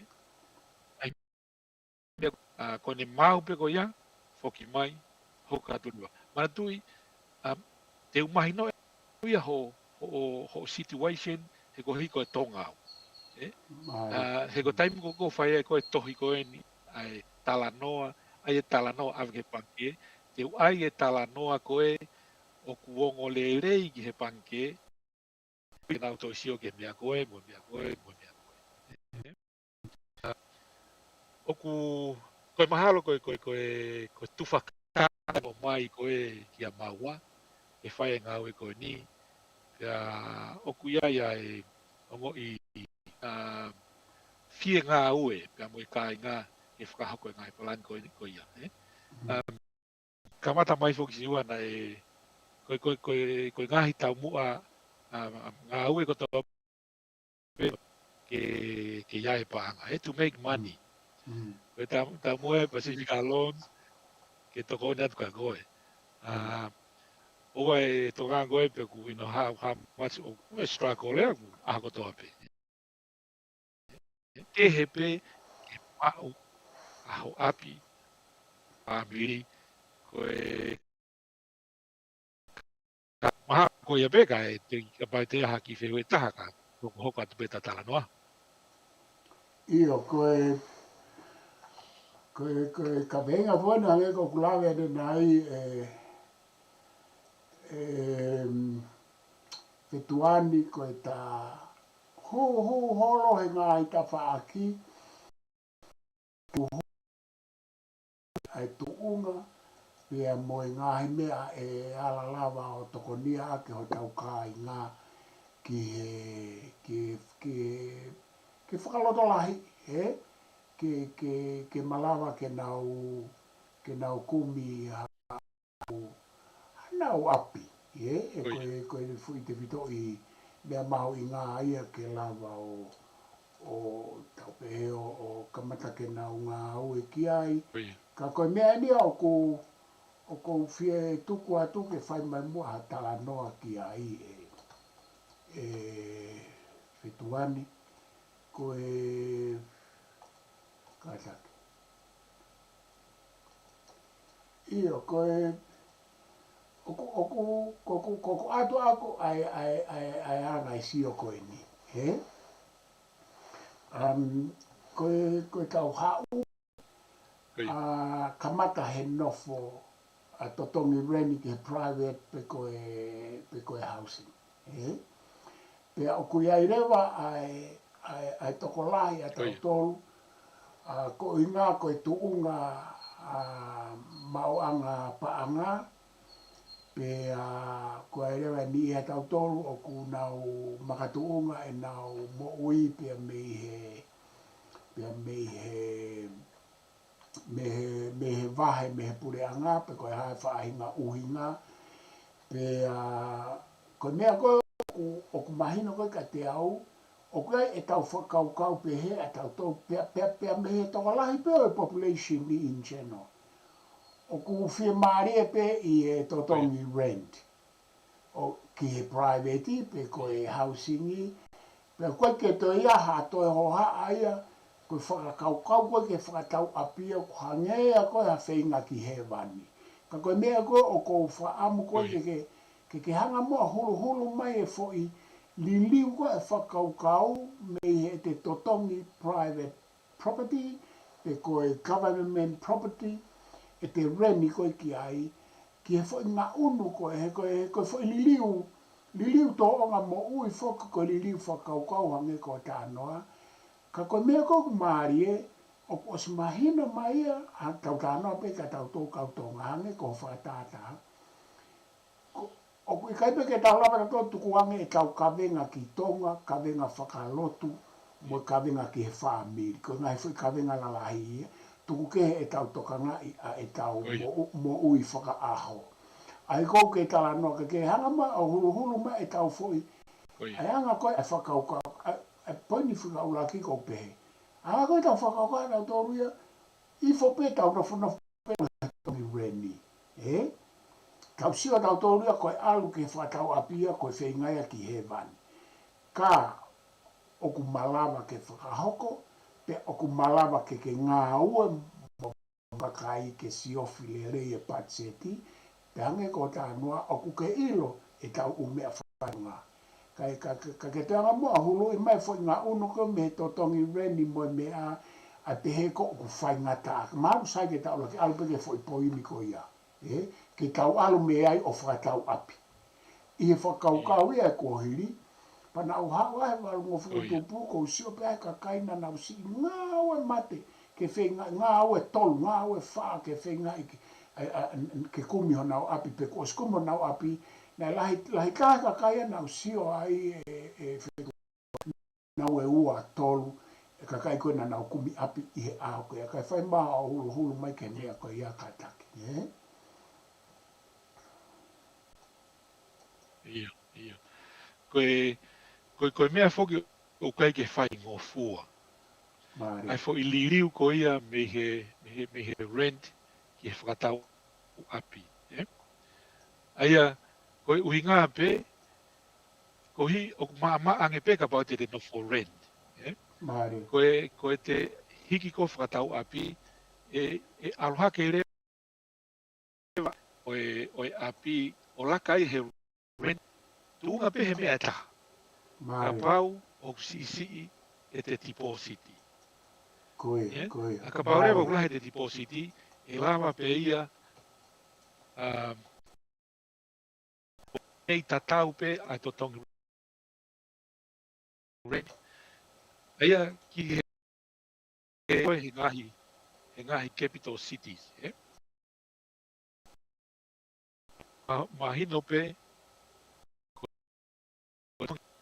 ʻA, ko ʻene maau pē ko ia, foki mai, hoko atu leva. Manatuʻi, um, te u mahinoʻi ia ho, ho, ho situation, he ko e hiko e Tonga au. Ē? Mālie. ʻA, he ko e taimi ko ē ʻoku fai ai ko ē tohi ko eni, ʻa e talanoa, ʻai e talanoa ʻave ki he pangikē, te u ʻai e talanoa ko ē ʻoku ongo lelei ki he pangikē, ke nau toe sio ki he meʻa ko ē, mo e meʻa ko ē, mo e meʻa ko ē. ʻOku, ko e mahalo ko e, ko e, ko e, ko e tufakanga ʻoku ʻomai ko ē kia maua, ke fai e ngāue ko eni, pea ʻoku ʻi ai ʻa e ongoʻi, ʻa, fie ngāue, pea mo e kāinga, ke fakahoko e ngaahi palani ko ē, ko ia, ē? Mm. Um, kamata mai foki Siua naʻe, ko e, ko e, ko e, ko e ngaahi taumuʻa, ʻa, ʻa, ngāue kotoa pē ke, ke ʻi ai e paʻanga, ē, to make money. Mm. Ko e taum-, taumuʻa e Pacific Loans, ke tokoni atu kia koe. ʻA, mm, ʻoua e tokanga koe pe ʻoku ʻi ai ha, ha much ʻoku struggle ē, ʻoku ʻaho kotoa pē. Kehe pē ke maʻu ʻa ho ʻapi, fāmili, ko e, ka maha ko ia pē ka e te, kapau te ʻi ai ha kiʻi fehuʻi ʻe taha ka hokohoko atu pē ʻeta talanoa. ʻIo, ko e, ko e, ko e kaveinga foki eni hangē ko ʻeku lave ʻanenai, ē, ē, Fetuʻu ni ko ʻeta hū, hū holo he ngaahi tafaʻaki, hū ʻa e tuʻunga, pea mo e ngaahi meʻa ʻe ala lava ʻo tokonia ʻaki hotau kāinga ki he, ke, ke, ke fakalotolahi, ē? Ke, ke, ke malava ke nau, ke nau kumi ha hanau ʻapi, ē? ʻE ko ia. Ko e, ko e fuʻu tefitoʻi meʻa mahuʻinga ia ke lava ʻo, ʻo tau pehē ʻo, ʻo kamata ke nau ngāue ki ai. Ka ko e meʻa eni ia ʻoku, ʻoku ou fie tuku atu ke fai mai muʻa ha talanoa ki ai ē, ē Fetuani, ko e kātaki. ʻIo, ko e, ʻoku, ʻoku, ʻoku, ʻoku ʻoatu ʻaku ʻa e, ʻa e, ʻa e, ʻa e anga e sio ko eni, hē? Um, ko e, ko e tau haʻu, ʻa kamata he nofo, ʻa totongi rent ki he private pe ko e, pe ko e housing, hē? Pea ʻoku ʻi ai leva ʻa e, ʻa e, ʻa e tokolahi ʻa tautolu, ʻa, ko e ʻuhinga ko e tuʻunga, ʻa, maʻuʻanga paʻanga, pea ko e leva ni ia tautolu ʻoku nau makatuʻunga ʻenau moʻui pea mei he, pea mei he, mei he, mei he vahe, mei he puleʻanga, pe ko e hā e faʻahinga ʻuhinga, pea ko e meʻa ko ē ʻoku, ʻoku mahino ko ē kiate au, ʻoku ʻi ai ʻetau fakakaukau pehē ʻa tautolu pea, pea, pea mei he tokolahi pē ʻo e population in general. ʻOku fiemālie pē ʻi he totongi rent ʻo ki he private pe ko e housing, pea ʻoku ʻikai ke toe ʻi ai ha toe hohaʻa ia, ko e fakakaukau ko ē ke fakatau ʻapi ia ʻoku hangē ia ko e ha feinga ki hēvani. Ka ko e meʻa ko ē ʻoku ou fakaʻamu ko ē ke, ke, ke, ke hanga muʻa huluhulu mai e foʻi liliu ko ē fakakaukau mei heʻete totongi private property, pe ko e government property, ʻete rent ko ē ki ai, ki he foʻi ngaʻunu ko ē, he ko e, he ko e foʻi liliu, liliu tōʻonga moʻui foki ko e liliu fakakaukau hangē ko e talanoa. Ka ko e meʻa ko ē ʻoku mālie, ʻoku ʻosi mahino mai ia, ʻa tautolu pē ka tautolu kau Tonga hangē ko e fakatātā. Ko, ʻoku ʻikai pē ke tau lava tautolu tukuange ʻetau kavenga ki Tonga, kavenga fakalotu, mo e kavenga ki he fāmili. Ko e ngaahi foʻi kavenga lalahi ia, tuku kehe ʻetau tokangaʻi ʻa ʻetau moʻu-, moʻui fakaʻaho. ʻA ia ʻoku ou ke talanoa ke ke hanga mai ʻo huluhulu mai ʻetau foʻi. ʻA e anga ko ē ʻa e fakakaukau, ʻa e, ʻa e poini fakaʻuluaki ʻoku ou pehē. ʻA e anga ko ē ʻetau fakakaukau ʻa tautolu ia, ʻi fo pē tau nofonofo pē he totongi rent, ē? Tau sio tautolu ia ko e ʻalu ke fakatau ʻapi ia ko e feinga ia ki hēvani. Ka ʻoku malava ke fakahoko, pea ʻoku malava ke ke ngāue mo vakai ke siofi lelei e patiseti, pea hangē ko e talanoa ʻoku ke ʻilo ʻetau ʻū meʻa fatongia. Ka, ka, ka, ka ke te anga muʻa huluʻi mai foʻi ngaʻunu ko ē mei he totongi rent mo e meʻa ʻa pehē ko ʻoku faingataʻa. Mahalo sai ke tau lava ke ʻalu pē ki he foʻi poini ko ia. Ē, ke tau ʻalu mei ai ʻo fakatau ʻapi. ʻI he fakakaukau ia ʻe kuo hili, pea naʻa ku haʻu ai he valungofulu tupu, ʻoku ou sio pē ʻa e kakai naʻa nau siʻi ngāue mate, ke feinga, ngāue tolu, ngāue fā, ke feinga ʻi ke, ʻa, ʻa, ke kumi honau ʻapi, pe kuo ʻosi kumi honau ʻapi, naʻe lahi, lahi taha e kakai ia naʻa ku sio ai ē, ē, Fetuani, ngāue ua tolu, e kakai ko ē naʻa nau kumi ʻapi ʻi he ʻaho ko ia, kae fai mai ʻo huluhulu mai ki he meʻa ko ia kātaki, ē? ʻIo, ʻio. Ko e, ko e, ko e meʻa foki ʻoku ʻikai ke faingofua. Mālie. ʻA e foʻi liliu ko ia mei he, mei he, mei he rent ki he fakatau ʻapi, ē? ʻA ia, ko e ʻuhinga pē, koeʻuhi ʻoku maʻamaʻa ange pē kapau te te nofo rent, ē? Mālie. Ko e, ko ʻete hiki ko ē fakatau ʻapi, ʻe, ʻe ʻalu hake leva ʻo e, ʻo e ʻapi ʻo laka ai he rent, tuʻunga pē he meʻa ʻe taha. Mālie. Kapau ʻoku siʻisiʻi ʻete tipōsiti. Ko ia, ē? Ko ia. ʻA kapau leva ʻoku lahi ʻete tipōsiti, ʻe lava pē ia, um, ʻo tatau pē ʻa e totongi rent. ʻA ia ki he, he ngaahi, he ngaahi capital cities, ē? Ma-, mahino pē, ko,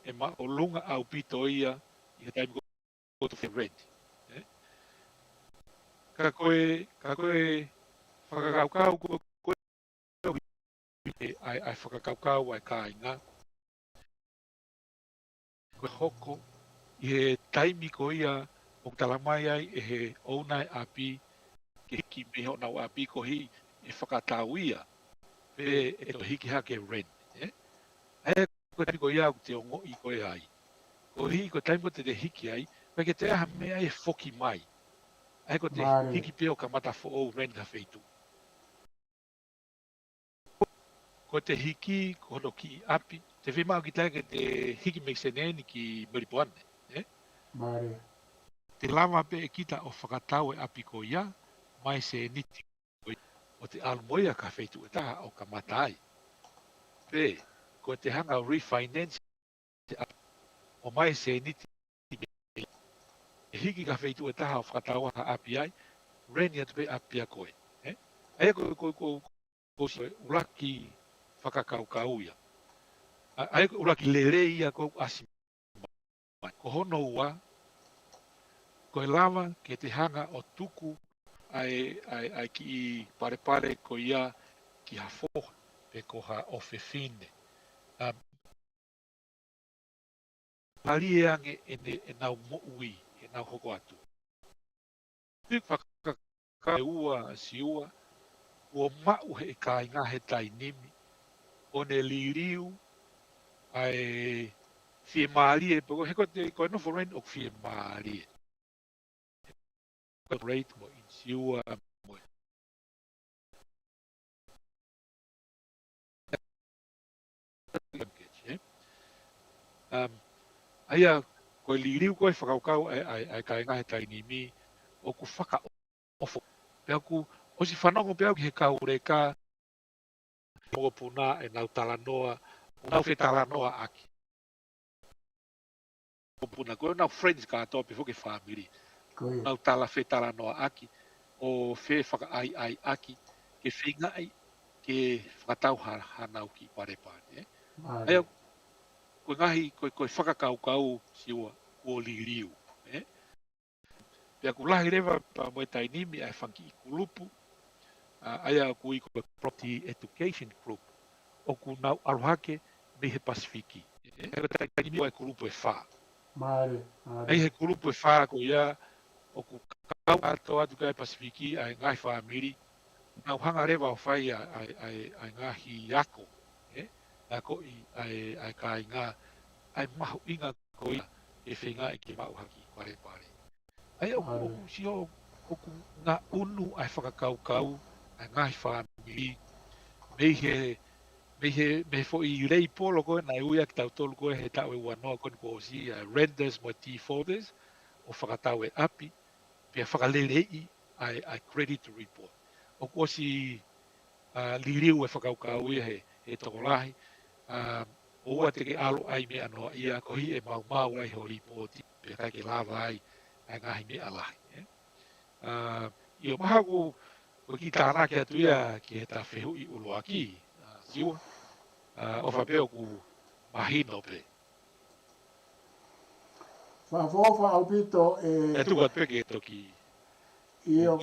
ʻe māʻolunga ʻaupito ia ʻi he taimi ko ē ʻoku fai rent, ē? Ka ko e, ka ko e fakakaukau ko, ko e, ʻa e, ʻa e fakakaukau ʻa e kāinga. Ko e hoko ʻi he taimi ko ia ʻoku tala mai ai ʻe he ʻouna e ʻapi ke hiki mei honau ʻapi koeʻuhi ʻe fakatau ia, pe ʻe toe hiki hake rent, ē? ʻA ia ko e taimi ko ia ʻoku te ongoʻi koe ai. Koeʻuhi ko e taimi ko ē te te hiki ai, ʻikai ke toe ʻi ai ha meʻa ia ʻe foki mai. ʻA ia ko e te hiki pē ʻo kamata foʻou rent ki ha feituʻu. Ko e te hiki, ko hono kiʻi ʻapi, te fiemaʻu kita ke te hiki mei Senē ni ki Melipoane, ē? Te lava pē ʻe kita ʻo fakatau e ʻapi ko ia, mai Senē ni, ʻo te ʻalu mo ia ki ha feituʻu ʻe taha ʻo kamata ai. Pe, ko e te hanga ʻo refinance ʻo mai Senē ni, ʻe hiki ki ha feituʻu ʻe taha ʻo fakatau ha ʻapi ai, rent atu pē ʻapi ʻa koe, ē? ʻA ia ko, ko, ko, ko e ʻuluaki fakakaukau ia. ʻA, ʻa ia ko e ʻuluaki lelei ia ko ʻasi mai. Ko hono ua, ko e lava ke te hanga ʻo tuku ʻa e, ʻa e, ʻa e kiʻi palepale ko ia ki ha foha, pe ko ha ʻofefine. Um, Mālie ange ʻene, ʻenau moʻui, ʻenau hoko atu. Te u fakakaukau ʻe ua, Siua, kuo maʻu ʻe he kāinga he taimi ni, ʻo ne liliu ʻa e fiemālie, pe ko e, he ko e te, ko e nofo rent ʻoku fiemālie. Ko e rate mo e insiua mo e mortgage, ē? Um, ʻa ia, ko e liliu ko e fakakaukau ʻa e, ʻa e, ʻa e kāinga he taimi ni ʻoku fakaʻofoʻofa. Pea ʻoku ʻosi fanongo pē au ki he kau leka, mokopuna ʻenau talanoa, ʻenau fetalanoaʻaki. Mokopuna ko ʻenau friends kātoa pē foki e family. Ko ia. ʻEnau tala fetalanoaʻaki, ʻo fefakaʻaiʻaiʻaki, ke feingaʻi ke fakatau ha, hanau kiʻi palepale, ē? ʻA ia, ko e ngaahi, ko e, ko e fakakaukau Siua, kuo liliu, ē? Pea ʻoku lahi leva pea mo e taimi ni ʻa e fanga kiʻi kulupu, ʻa, ʻa ia ʻoku ui ko e Property Education Group, ʻoku nau ʻalu hake mei he Pasifiki. ʻE, ʻa e taimi ni ʻoku ʻi ai e kulupu ʻe fā. ʻA ia he kulupu ʻe fā ko ia ʻoku kau atu atu ki he Pasifiki ʻa e ngaahi family, nau hanga leva ʻo fai ʻa, ʻa, ʻa, ʻa e ngaahi ako, ē? Akoʻi ʻa e, ʻa e kāinga, ʻa e mahuʻinga ko ia ʻe feingaʻi ke maʻu ha kiʻi palepale. ʻA ia ʻoku, ʻoku sio, ʻoku ngaʻunu ʻa e fakakaukau ʻa e ngaahi family, mei he, mei he, mei he foʻi leipolo ko ē naʻe ui ʻaki kitautolu ko ē he taʻu ʻe ua noa ko eni kuo ʻosi, ʻa e renters mo e defaulters, ʻo fakatau e ʻapi, pea fakaleleiʻi ʻa e, ʻa e credit report. ʻOku ʻosi, ʻa, liliu e fakakaukau ia he, he tokolahi, ʻa, ʻoua te ke ʻalu ʻo ʻai meʻa noa ia koeʻuhi ʻe maumau ai ho lipooti, pea ʻikai ke lava ai ʻa e ngaahi meʻa lahi, ē? ʻA, ʻio, mahalo ko e kiʻi tānaki atu ia ki heʻeta fehuʻi ʻuluaki, ʻa, Siua, ʻa, ʻofa pē ʻoku mahino pē. Fakaʻofoʻofa ʻaupito e. ʻE tuku atu pē ke toki. ʻIo.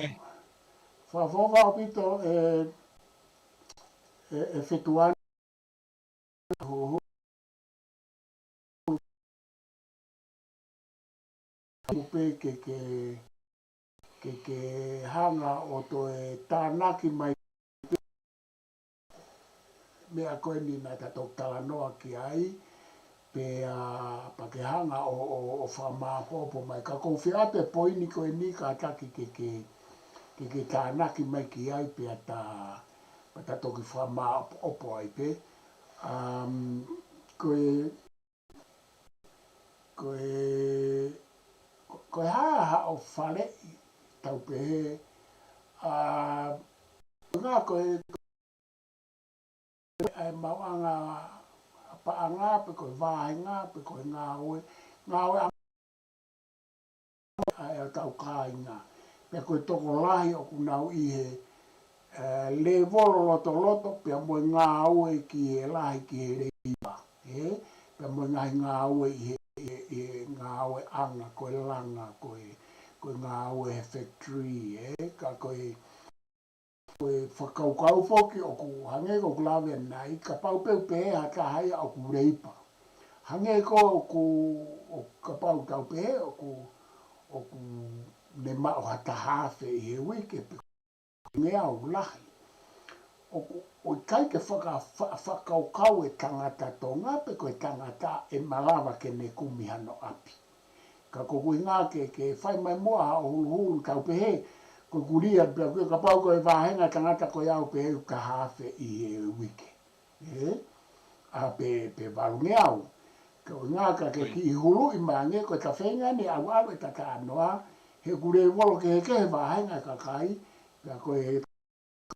Fakaʻofoʻofa ʻaupito e, e, e fetuʻu hohonu pē ke, ke, ke, ke hanga ʻo toe tānaki mai meʻa ko eni naʻa ta toki talanoa ki ai, pea, pea ke hanga ʻo, ʻo, ʻo fakamāʻopoʻopo mai. Ka ʻoku ou fie ʻoatu e poini ko eni kātaki ke, ke, ke, ke tānaki mai ki ai pea ta, pea ta toki fakamāʻopoʻopo ai pē. Um, ko e, ko e, ko e hā haʻo faleʻi tau pehē, ʻa, ngā ko e, ʻa e maʻuʻanga paʻanga, pe ko e vāhenga, pe ko e ngāue, ngāue ʻa, ʻa e kau kāinga. Pea ko e tokolahi ʻoku nau ʻi he, ē, lēvolo lotoloto, pea mo e ngāue ki he lahi ki he leipa, ē? Pea mo e ngaahi ngāue ʻi he, ʻi he, ʻi he ngāueʻanga, ko e langa, ko e, ko e ngāue he factory, ē? Ka ko e, ko e fakakaukau foki ʻoku hangē ko ʻeku lave ʻanenai, kapau pē ʻoku pehē ha taha ia ʻoku leipa. Hangē ko ʻeku ʻo kapau tau pehē ʻoku, ʻoku ne maʻu ha taha afe ʻi he uike pe ko e ngeau lahi. ʻOku, ʻoku ʻikai ke faka-, fa-, fakakaukau e tangata Tonga pe ko e tangata ʻe malava ke ne kumi hano ʻapi. Ka ko e ʻuhinga ke, ke fai mai muʻa haʻo huluhulu tau pehē, ko e kulia pea ko e kapau ko e vāhenga tangata ko e au pehē ʻoku taha afe ʻi he uike. ʻE? ʻA pe, pe valungeau. Ko e ʻuhinga ka ke kiʻi huluʻi mai ange ko e ta feinga ni ʻalu ʻalu e ta talanoa, he ʻoku lēvolo kehekehe vāhenga e kakai, pea ko e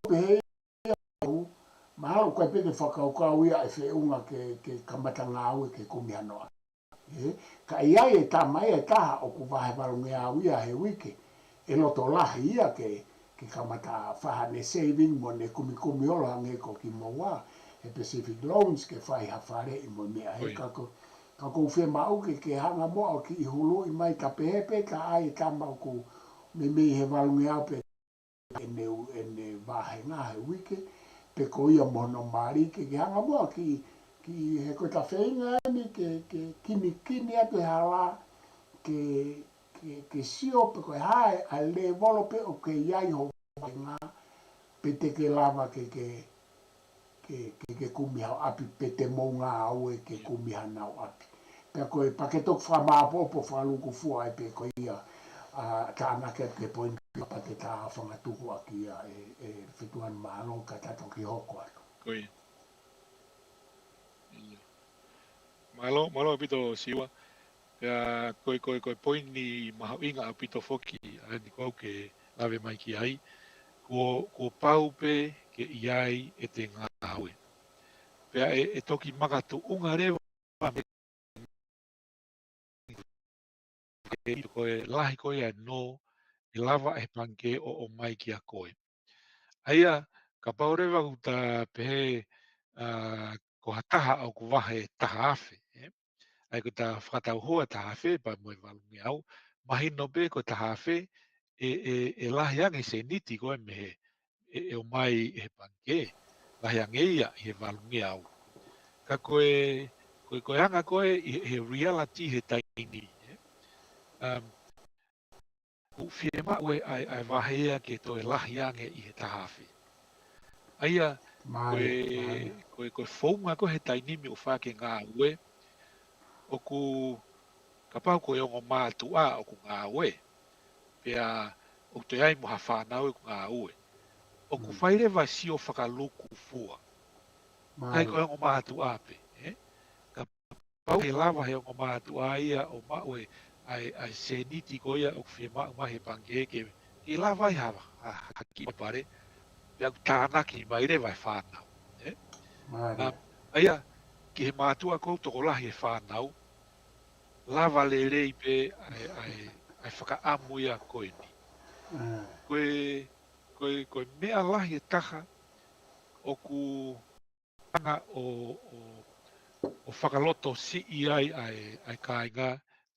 pehē ia au, mahalo ʻoku ʻikai pē ke fakakaukau ia ʻe feʻunga ke, ke kamata ngāue ke kumi hano ʻapi. ʻE, ka ʻi ai e tama ia ʻe taha ʻoku vahe valungeau ia he uike, ʻe loto lahi ia ke, ke kamata fai haʻane saving mo ne kumikumi holo hangē ko kimoua, he Pacific Loans ke fai ha faleʻi mo e meʻa he ka ko, ka ʻoku ou fiemaʻu ke, ke hanga muʻa ʻo kiʻi huluʻi mai ta pehē pē ka ʻi ai e tama ʻoku meimei he valungeau pe ʻene u-, ʻene vāhenga he uike, pe ko ia mo hono mali ke, ke hanga muʻa ki, ki he ko e ta feinga ni ke, ke kinikini atu e hala, ke, ke, ke sio pe ko e hā e, ʻa e lēvolo pē ʻoku ke ʻi ai ho vāhenga, pe te ke lava ke, ke, ke, ke, ke kumi haʻo ʻapi pe te mou ngāue ke kumi hanau ʻapi. Pea ko e pea ke toki fakamāʻopoʻopo fakalūkufua ai pē ko ia, ʻa, tānaki atu ki he poini pea pea ke ta fangatuku ʻaki ia ʻe, ʻe Fetuʻu Mālō ka ta toki hoko atu. Ko ia. Mālō, mālō ʻaupito Siua. Pea ko e, ko e, ko e poini mahuʻinga ʻaupito foki ʻa eni ʻoku ke lave mai ki ai. Kuo, kuo pau pē ke ʻi ai ʻete ngāue. Pea ʻe, ʻe toki makatuʻunga leva mei he ko e lahi ko ia ʻa e nō ʻe lava ʻe he pangikē ʻo ʻomai kia koe. ʻA ia, kapau leva ʻoku ta pehē, ʻa, ko ha taha ʻoku vahe taha afe, ē? ʻA ia ko e ta fakatauhoa taha afe pea mo e valungeau, mahino pē ko e taha afe, ʻe, ʻe, ʻe lahi ange seniti ko ē mei he, ʻe, ʻe ʻomai ʻe he pangikē, lahi ange ia ʻi he valungeau. Ka ko e, ko e, ko e anga ko ē ʻi he reality he taimi ni, ē? Um, ʻoku fiemaʻu ʻe, ʻa e, ʻa e vahe ia ke toe lahi ange ʻi he taha afe. ʻA ia, ko e, ko e, ko e founga ko ē he taimi ni ʻoku fai ai e ngāue, ʻoku kapau ko e ongo mātuʻa ʻoku ngāue, pea ʻoku toe ʻi ai mo ha fānau ʻoku ngāue. ʻOku fai leva e sio fakalūkufua. ʻIkai ko e ongo mātuʻa pē, ē? Kapau ʻe lava he ongo mātuʻa ia ʻo maʻu e, ʻa e, ʻa e seniti ko ia ʻoku fiemaʻu mai he pangikē ke, ke lava ai ha, ha, ha kiʻi pale, pea ʻoku tānaki mai leva e fānau, ē? ʻA, ʻa ia, ki he mātuʻa ʻoku tokolahi e fānau, lava lelei pē ʻa e, ʻa e, ʻa e fakaʻamu ia ko eni. Ko e, ko e, ko e meʻa lahi ʻe taha ʻoku hanga ʻo, ʻo, ʻo fakalotosiʻi ai ʻa e, ʻa e kāinga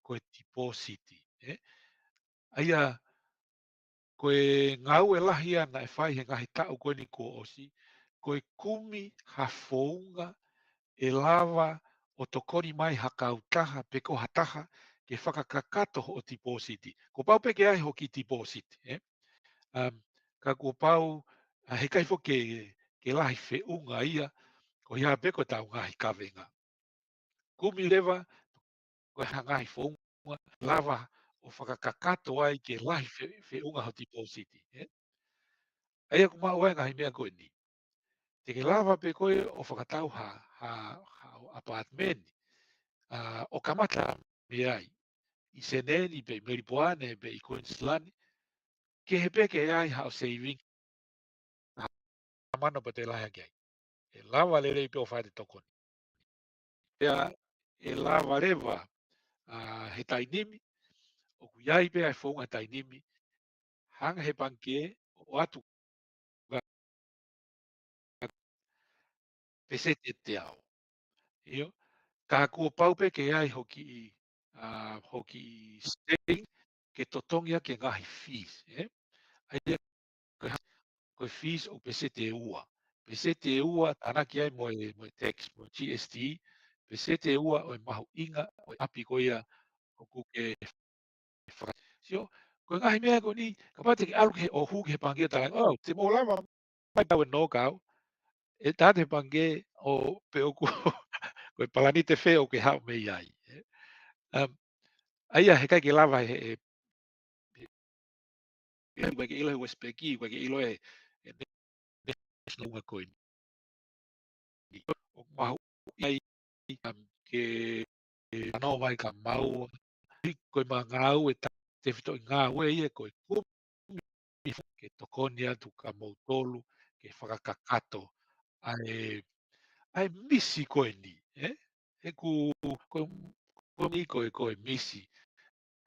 ko e tipōsiti, ē? ʻA ia, ko e ngāue lahi ia naʻe fai he ngaahi taʻu ko eni kuo ʻosi, ko e kumi ha founga ʻe lava ʻo tokoni mai ha kautaha pe ko ha taha ke fakakakato hoʻo tipōsiti. Kuo pau pē ke ʻi ai hoʻo kiʻi tipōsiti, ē? Um, ka kuo pau, ʻa, heʻikai foki ke, ke lahi feʻunga ia, ko ia pē ko ʻetau ngaahi kavenga. Kumi leva, ko e hā e ngaahi founga, lava ʻo fakakakato ai ke lahi fe-, feʻunga hoʻo tipōsiti, ē? ʻA ia ʻoku maʻu ai e ngaahi meʻa ko eni. Te ke lava pē koe ʻo fakatau ha, ha, haʻo apartment, ʻa, ʻo kamata mei ai. ʻI Senē ni pe ʻi Melipoane pe ʻi Queensland, kehe pē ke ʻi ai haʻo saving, ha mano pea toe lahi ange ai. ʻE lava lelei pē ʻo fai ʻete tokoni. Pea ʻe lava leva, ʻa, he taimi ni, ʻoku ʻi ai pē ʻa e founga taimi ni, hanga he pangikē ʻo ʻoatu peseti ʻe teau. ʻIo, ka kuo pau pē ke ʻi ai hoʻo kiʻi, ʻa, hoʻo kiʻi stay ke totongi ʻaki e ngaahi fees, ē? ʻA ia ko e, ko e fees ʻoku peseti ʻe ua. Peseti ʻe ua tānaki ai mo e, mo e tax, mo e G S T, peseti ʻe ua ʻo e mahuʻinga ʻo e ʻapi ko ia ʻoku ke faka-, sio, ko e ngaahi meʻa ko eni, kapau te ke ʻalu ki he ʻohu ki he pangikē ʻo talaange, "ʻOu, te mou lava mai pau e nōkau, ʻe tā te pangikē ʻo pē ʻoku, ko e palani ʻe fē ʻoku ke haʻu mei ai." Um, ʻa ia, heʻikai ke lava he, he, he, ʻoku ʻikai ke ʻilo he uesipeki, ʻoku ʻikai ke ʻilo he, he, he, he, ko eni. ʻOku mahuʻinga ai, um, ke, ke ʻanau mai ka mau, ko e ngaahi ngāue ta-, tefitoʻi ngāue ia ko e kumi ke tokoni atu kia moutolu, ke fakakakato ʻa e, ʻa e misi ko eni, ē? He ʻoku, ko, ko e, ko e, ko e misi,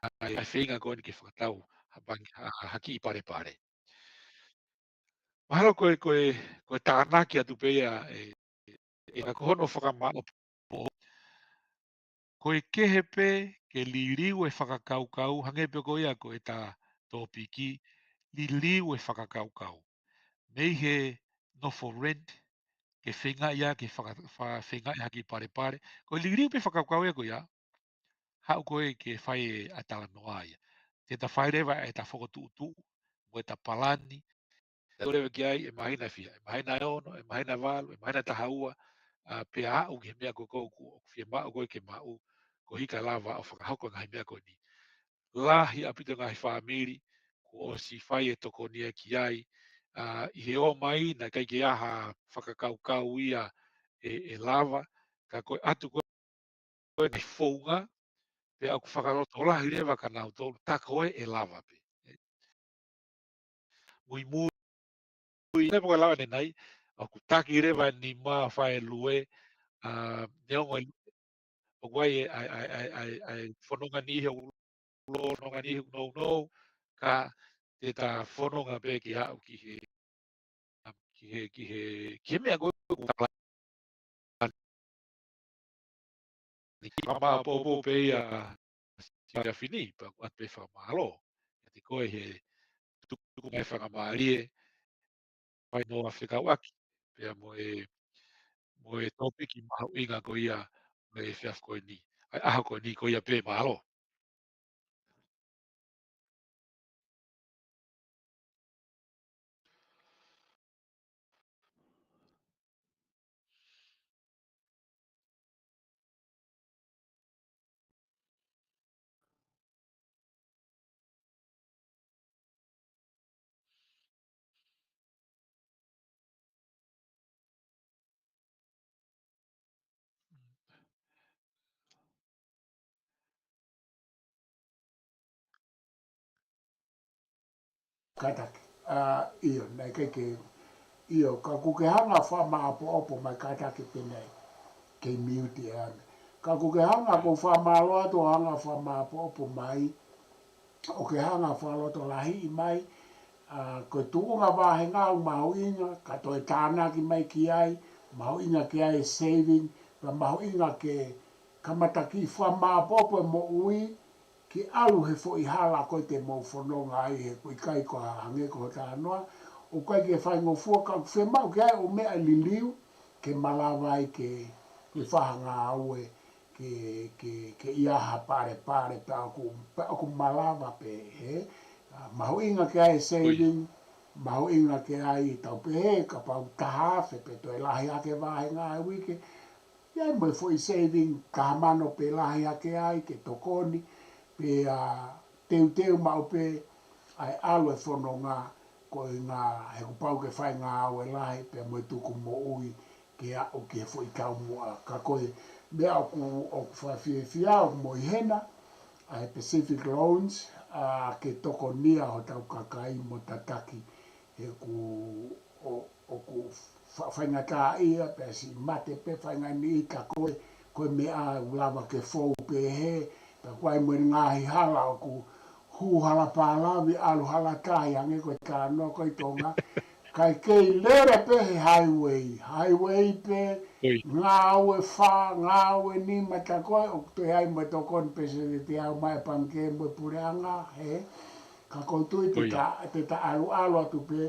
ʻa e, ʻa e feinga ko eni ke fakatau ha pang-, ha, ha kiʻi palepale. Mahalo ko e, ko e, ko e tānaki atu pē ia, ē, ē, ē, ko hono fakamāʻopoʻopo. Ko e kehe pē ke liliu e fakakaukau, hangē pē ko ia ko ʻeta tōpiki, liliu e fakakaukau. Mei he nofo rent, ke feinga ia ke faka-, fa-, feinga ia ha kiʻi palepale. Ko e liliu pē fakakaukau ia ko ia, haʻu koe ke fai ʻeta talanoa ia. Te ta fai leva ʻeta fokotuʻutuʻu, mo ʻeta palani, ta leva ki ai ʻi he māhina ʻe fiha, ʻi he māhina ʻe ono, ʻi he māhina ʻe valu, ʻi he māhina ʻe taha ua, ā, pea aʻu ki he meʻa ko ē ʻoku, ʻoku fiemaʻu koe ke maʻu, koeʻuhi kae lava ʻo fakahoko e ngaahi meʻa ko eni. Lahi ʻaupito e ngaahi fāmili kuo ʻosi fai e tokoni ia ki ai, ā, ʻi he ō mai naʻe ʻikai ke ʻi ai ha fakakaukau ia ʻe, ʻe lava, ka ko e ʻatu ko ē ʻo e ngaahi founga, pea ʻoku fakalotolahi leva kia nautolu, tā ko ē ʻe lava pē. Muimui, ʻi he pō ko ē ʻanenai, ʻoku taki leva e nima ʻo fai e lue, ā, neongo e, ʻoku ʻi ai e, ʻa e, ʻa e, ʻa e, ʻa e, ʻa e fononga niʻihi ʻoku lō, fononga niʻihi ʻoku nounou, ka te ta fononga pē ke aʻu ki he, ki he, ki he, ki he meʻa ko ē ʻoku tala. Ni ki māmāpopo pē ia si afini, pea ʻoku ʻoatu pē fakamālō kiate koe he tuku mai fakamālie, fai noa fekauʻaki, pea mo e, mo e tōpiki mahuʻinga ko ia, mo e efiafi ko eni, ʻa e ʻaho ko eni ko ia pē, mālō. Kātaki. Ā, ʻio, naʻe ʻikai ke, ʻio, ka ʻoku ke hanga fakamāʻopoʻopo mai kātaki pē naʻe kei miuti ʻe ane. Ka ʻoku ke hanga, ko e fakamālō atu ʻo hanga fakamāʻopoʻopo mai, ʻo ke hanga fakalotolahiʻi mai, ā, ko e tuʻunga vāhenga ʻoku mahuʻinga, ka toe tānaki mai ki ai, mahuʻinga ke ʻi ai e saving, pea mahuʻinga ke kamata kiʻi fakamāʻopoʻopo e moʻui, ke ʻalu he foʻi hala ko ē te mou fononga ai he ʻoku ʻikai ko ha hangē ko e talanoa, ʻoku ʻikai ke faingofua ka ʻoku fiemaʻu ke ʻi ai ʻo meʻa liliu, ke malava ai ke, ke fai ha ngāue, ke, ke, ke ʻi ai ha palepale pea ʻoku, pea ʻoku malava pē, hē? Ā, mahuʻinga ke ʻi ai e saving, mahuʻinga ke ʻi ai tau pehē, kapau taha afe pe toe lahi hake vāhenga e uike, ʻi ai mo e foʻi saving taha mano pe lahi hake ai ke tokoni, pea teuteu maʻu pē ʻa e ʻalu e fononga ko e ngā, he kuo pau ke fai ngāue lahi pea mo e tuku moʻui ke aʻu ki he foʻi taumuʻa. Ka ko e meʻa ʻoku, ʻoku fakafiefia ʻoku mo ʻi hena, ʻa e Pacific Loans, ā, ke tokonia hotau kakai mo tataki he ʻoku, ʻo, ʻoku fa-, faingataʻaʻia, pea siʻi mate pē faʻahinga niʻihi ka ko e, ko e meʻa ʻoku lava ke fou pehē, pea ʻoku ʻi ai mo e ngaahi hala ʻoku hū hala pālavi, ʻalu hala tahi, hangē ko e talanoa ko ē ʻi Tonga. Kae kei lele pē he highway, highway pē, ngāue fā, ngāue nima, tā ko ē, ʻoku toe ʻi ai mo e tokoni pē se te te ʻomai e pangikē mo e puleʻanga, hē? Ka ʻoku ou tui te ta, te ta ʻaluʻalu atu pē,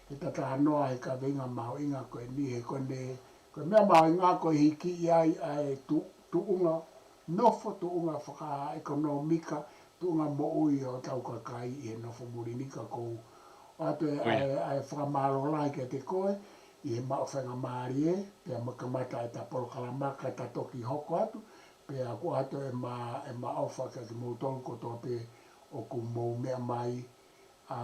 he ta talanoa he kaveinga mahuʻinga ko eni, he ko ʻene, ko e meʻa mahuʻinga ko e hiki ʻi ai ʻa e tu-, tuʻunga, nofo, tuʻunga fakaʻekonōmika, tuʻunga moʻui ʻo hotau kakai ʻi he nofo muli ni. Ka ʻoku ou ʻoatu ʻa e, ʻa e fakamālō lahi kiate koe ʻi he maʻu faingamālie, pea mo e kamata ʻeta polokalama ka ta toki hoko atu, pea ʻoku ʻoatu ʻema, ʻema ʻofa kiate kimoutolu kotoa pē ʻoku mou meʻa mai, ʻa,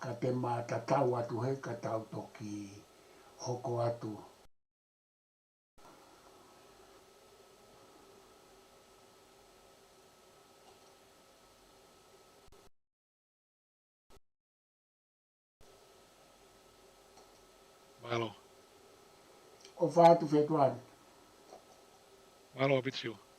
ka te ma tatau atu he ka tau toki hoko atu. Mālō. ʻOfa atu Fetuʻani. Mālō ʻaupito Siua.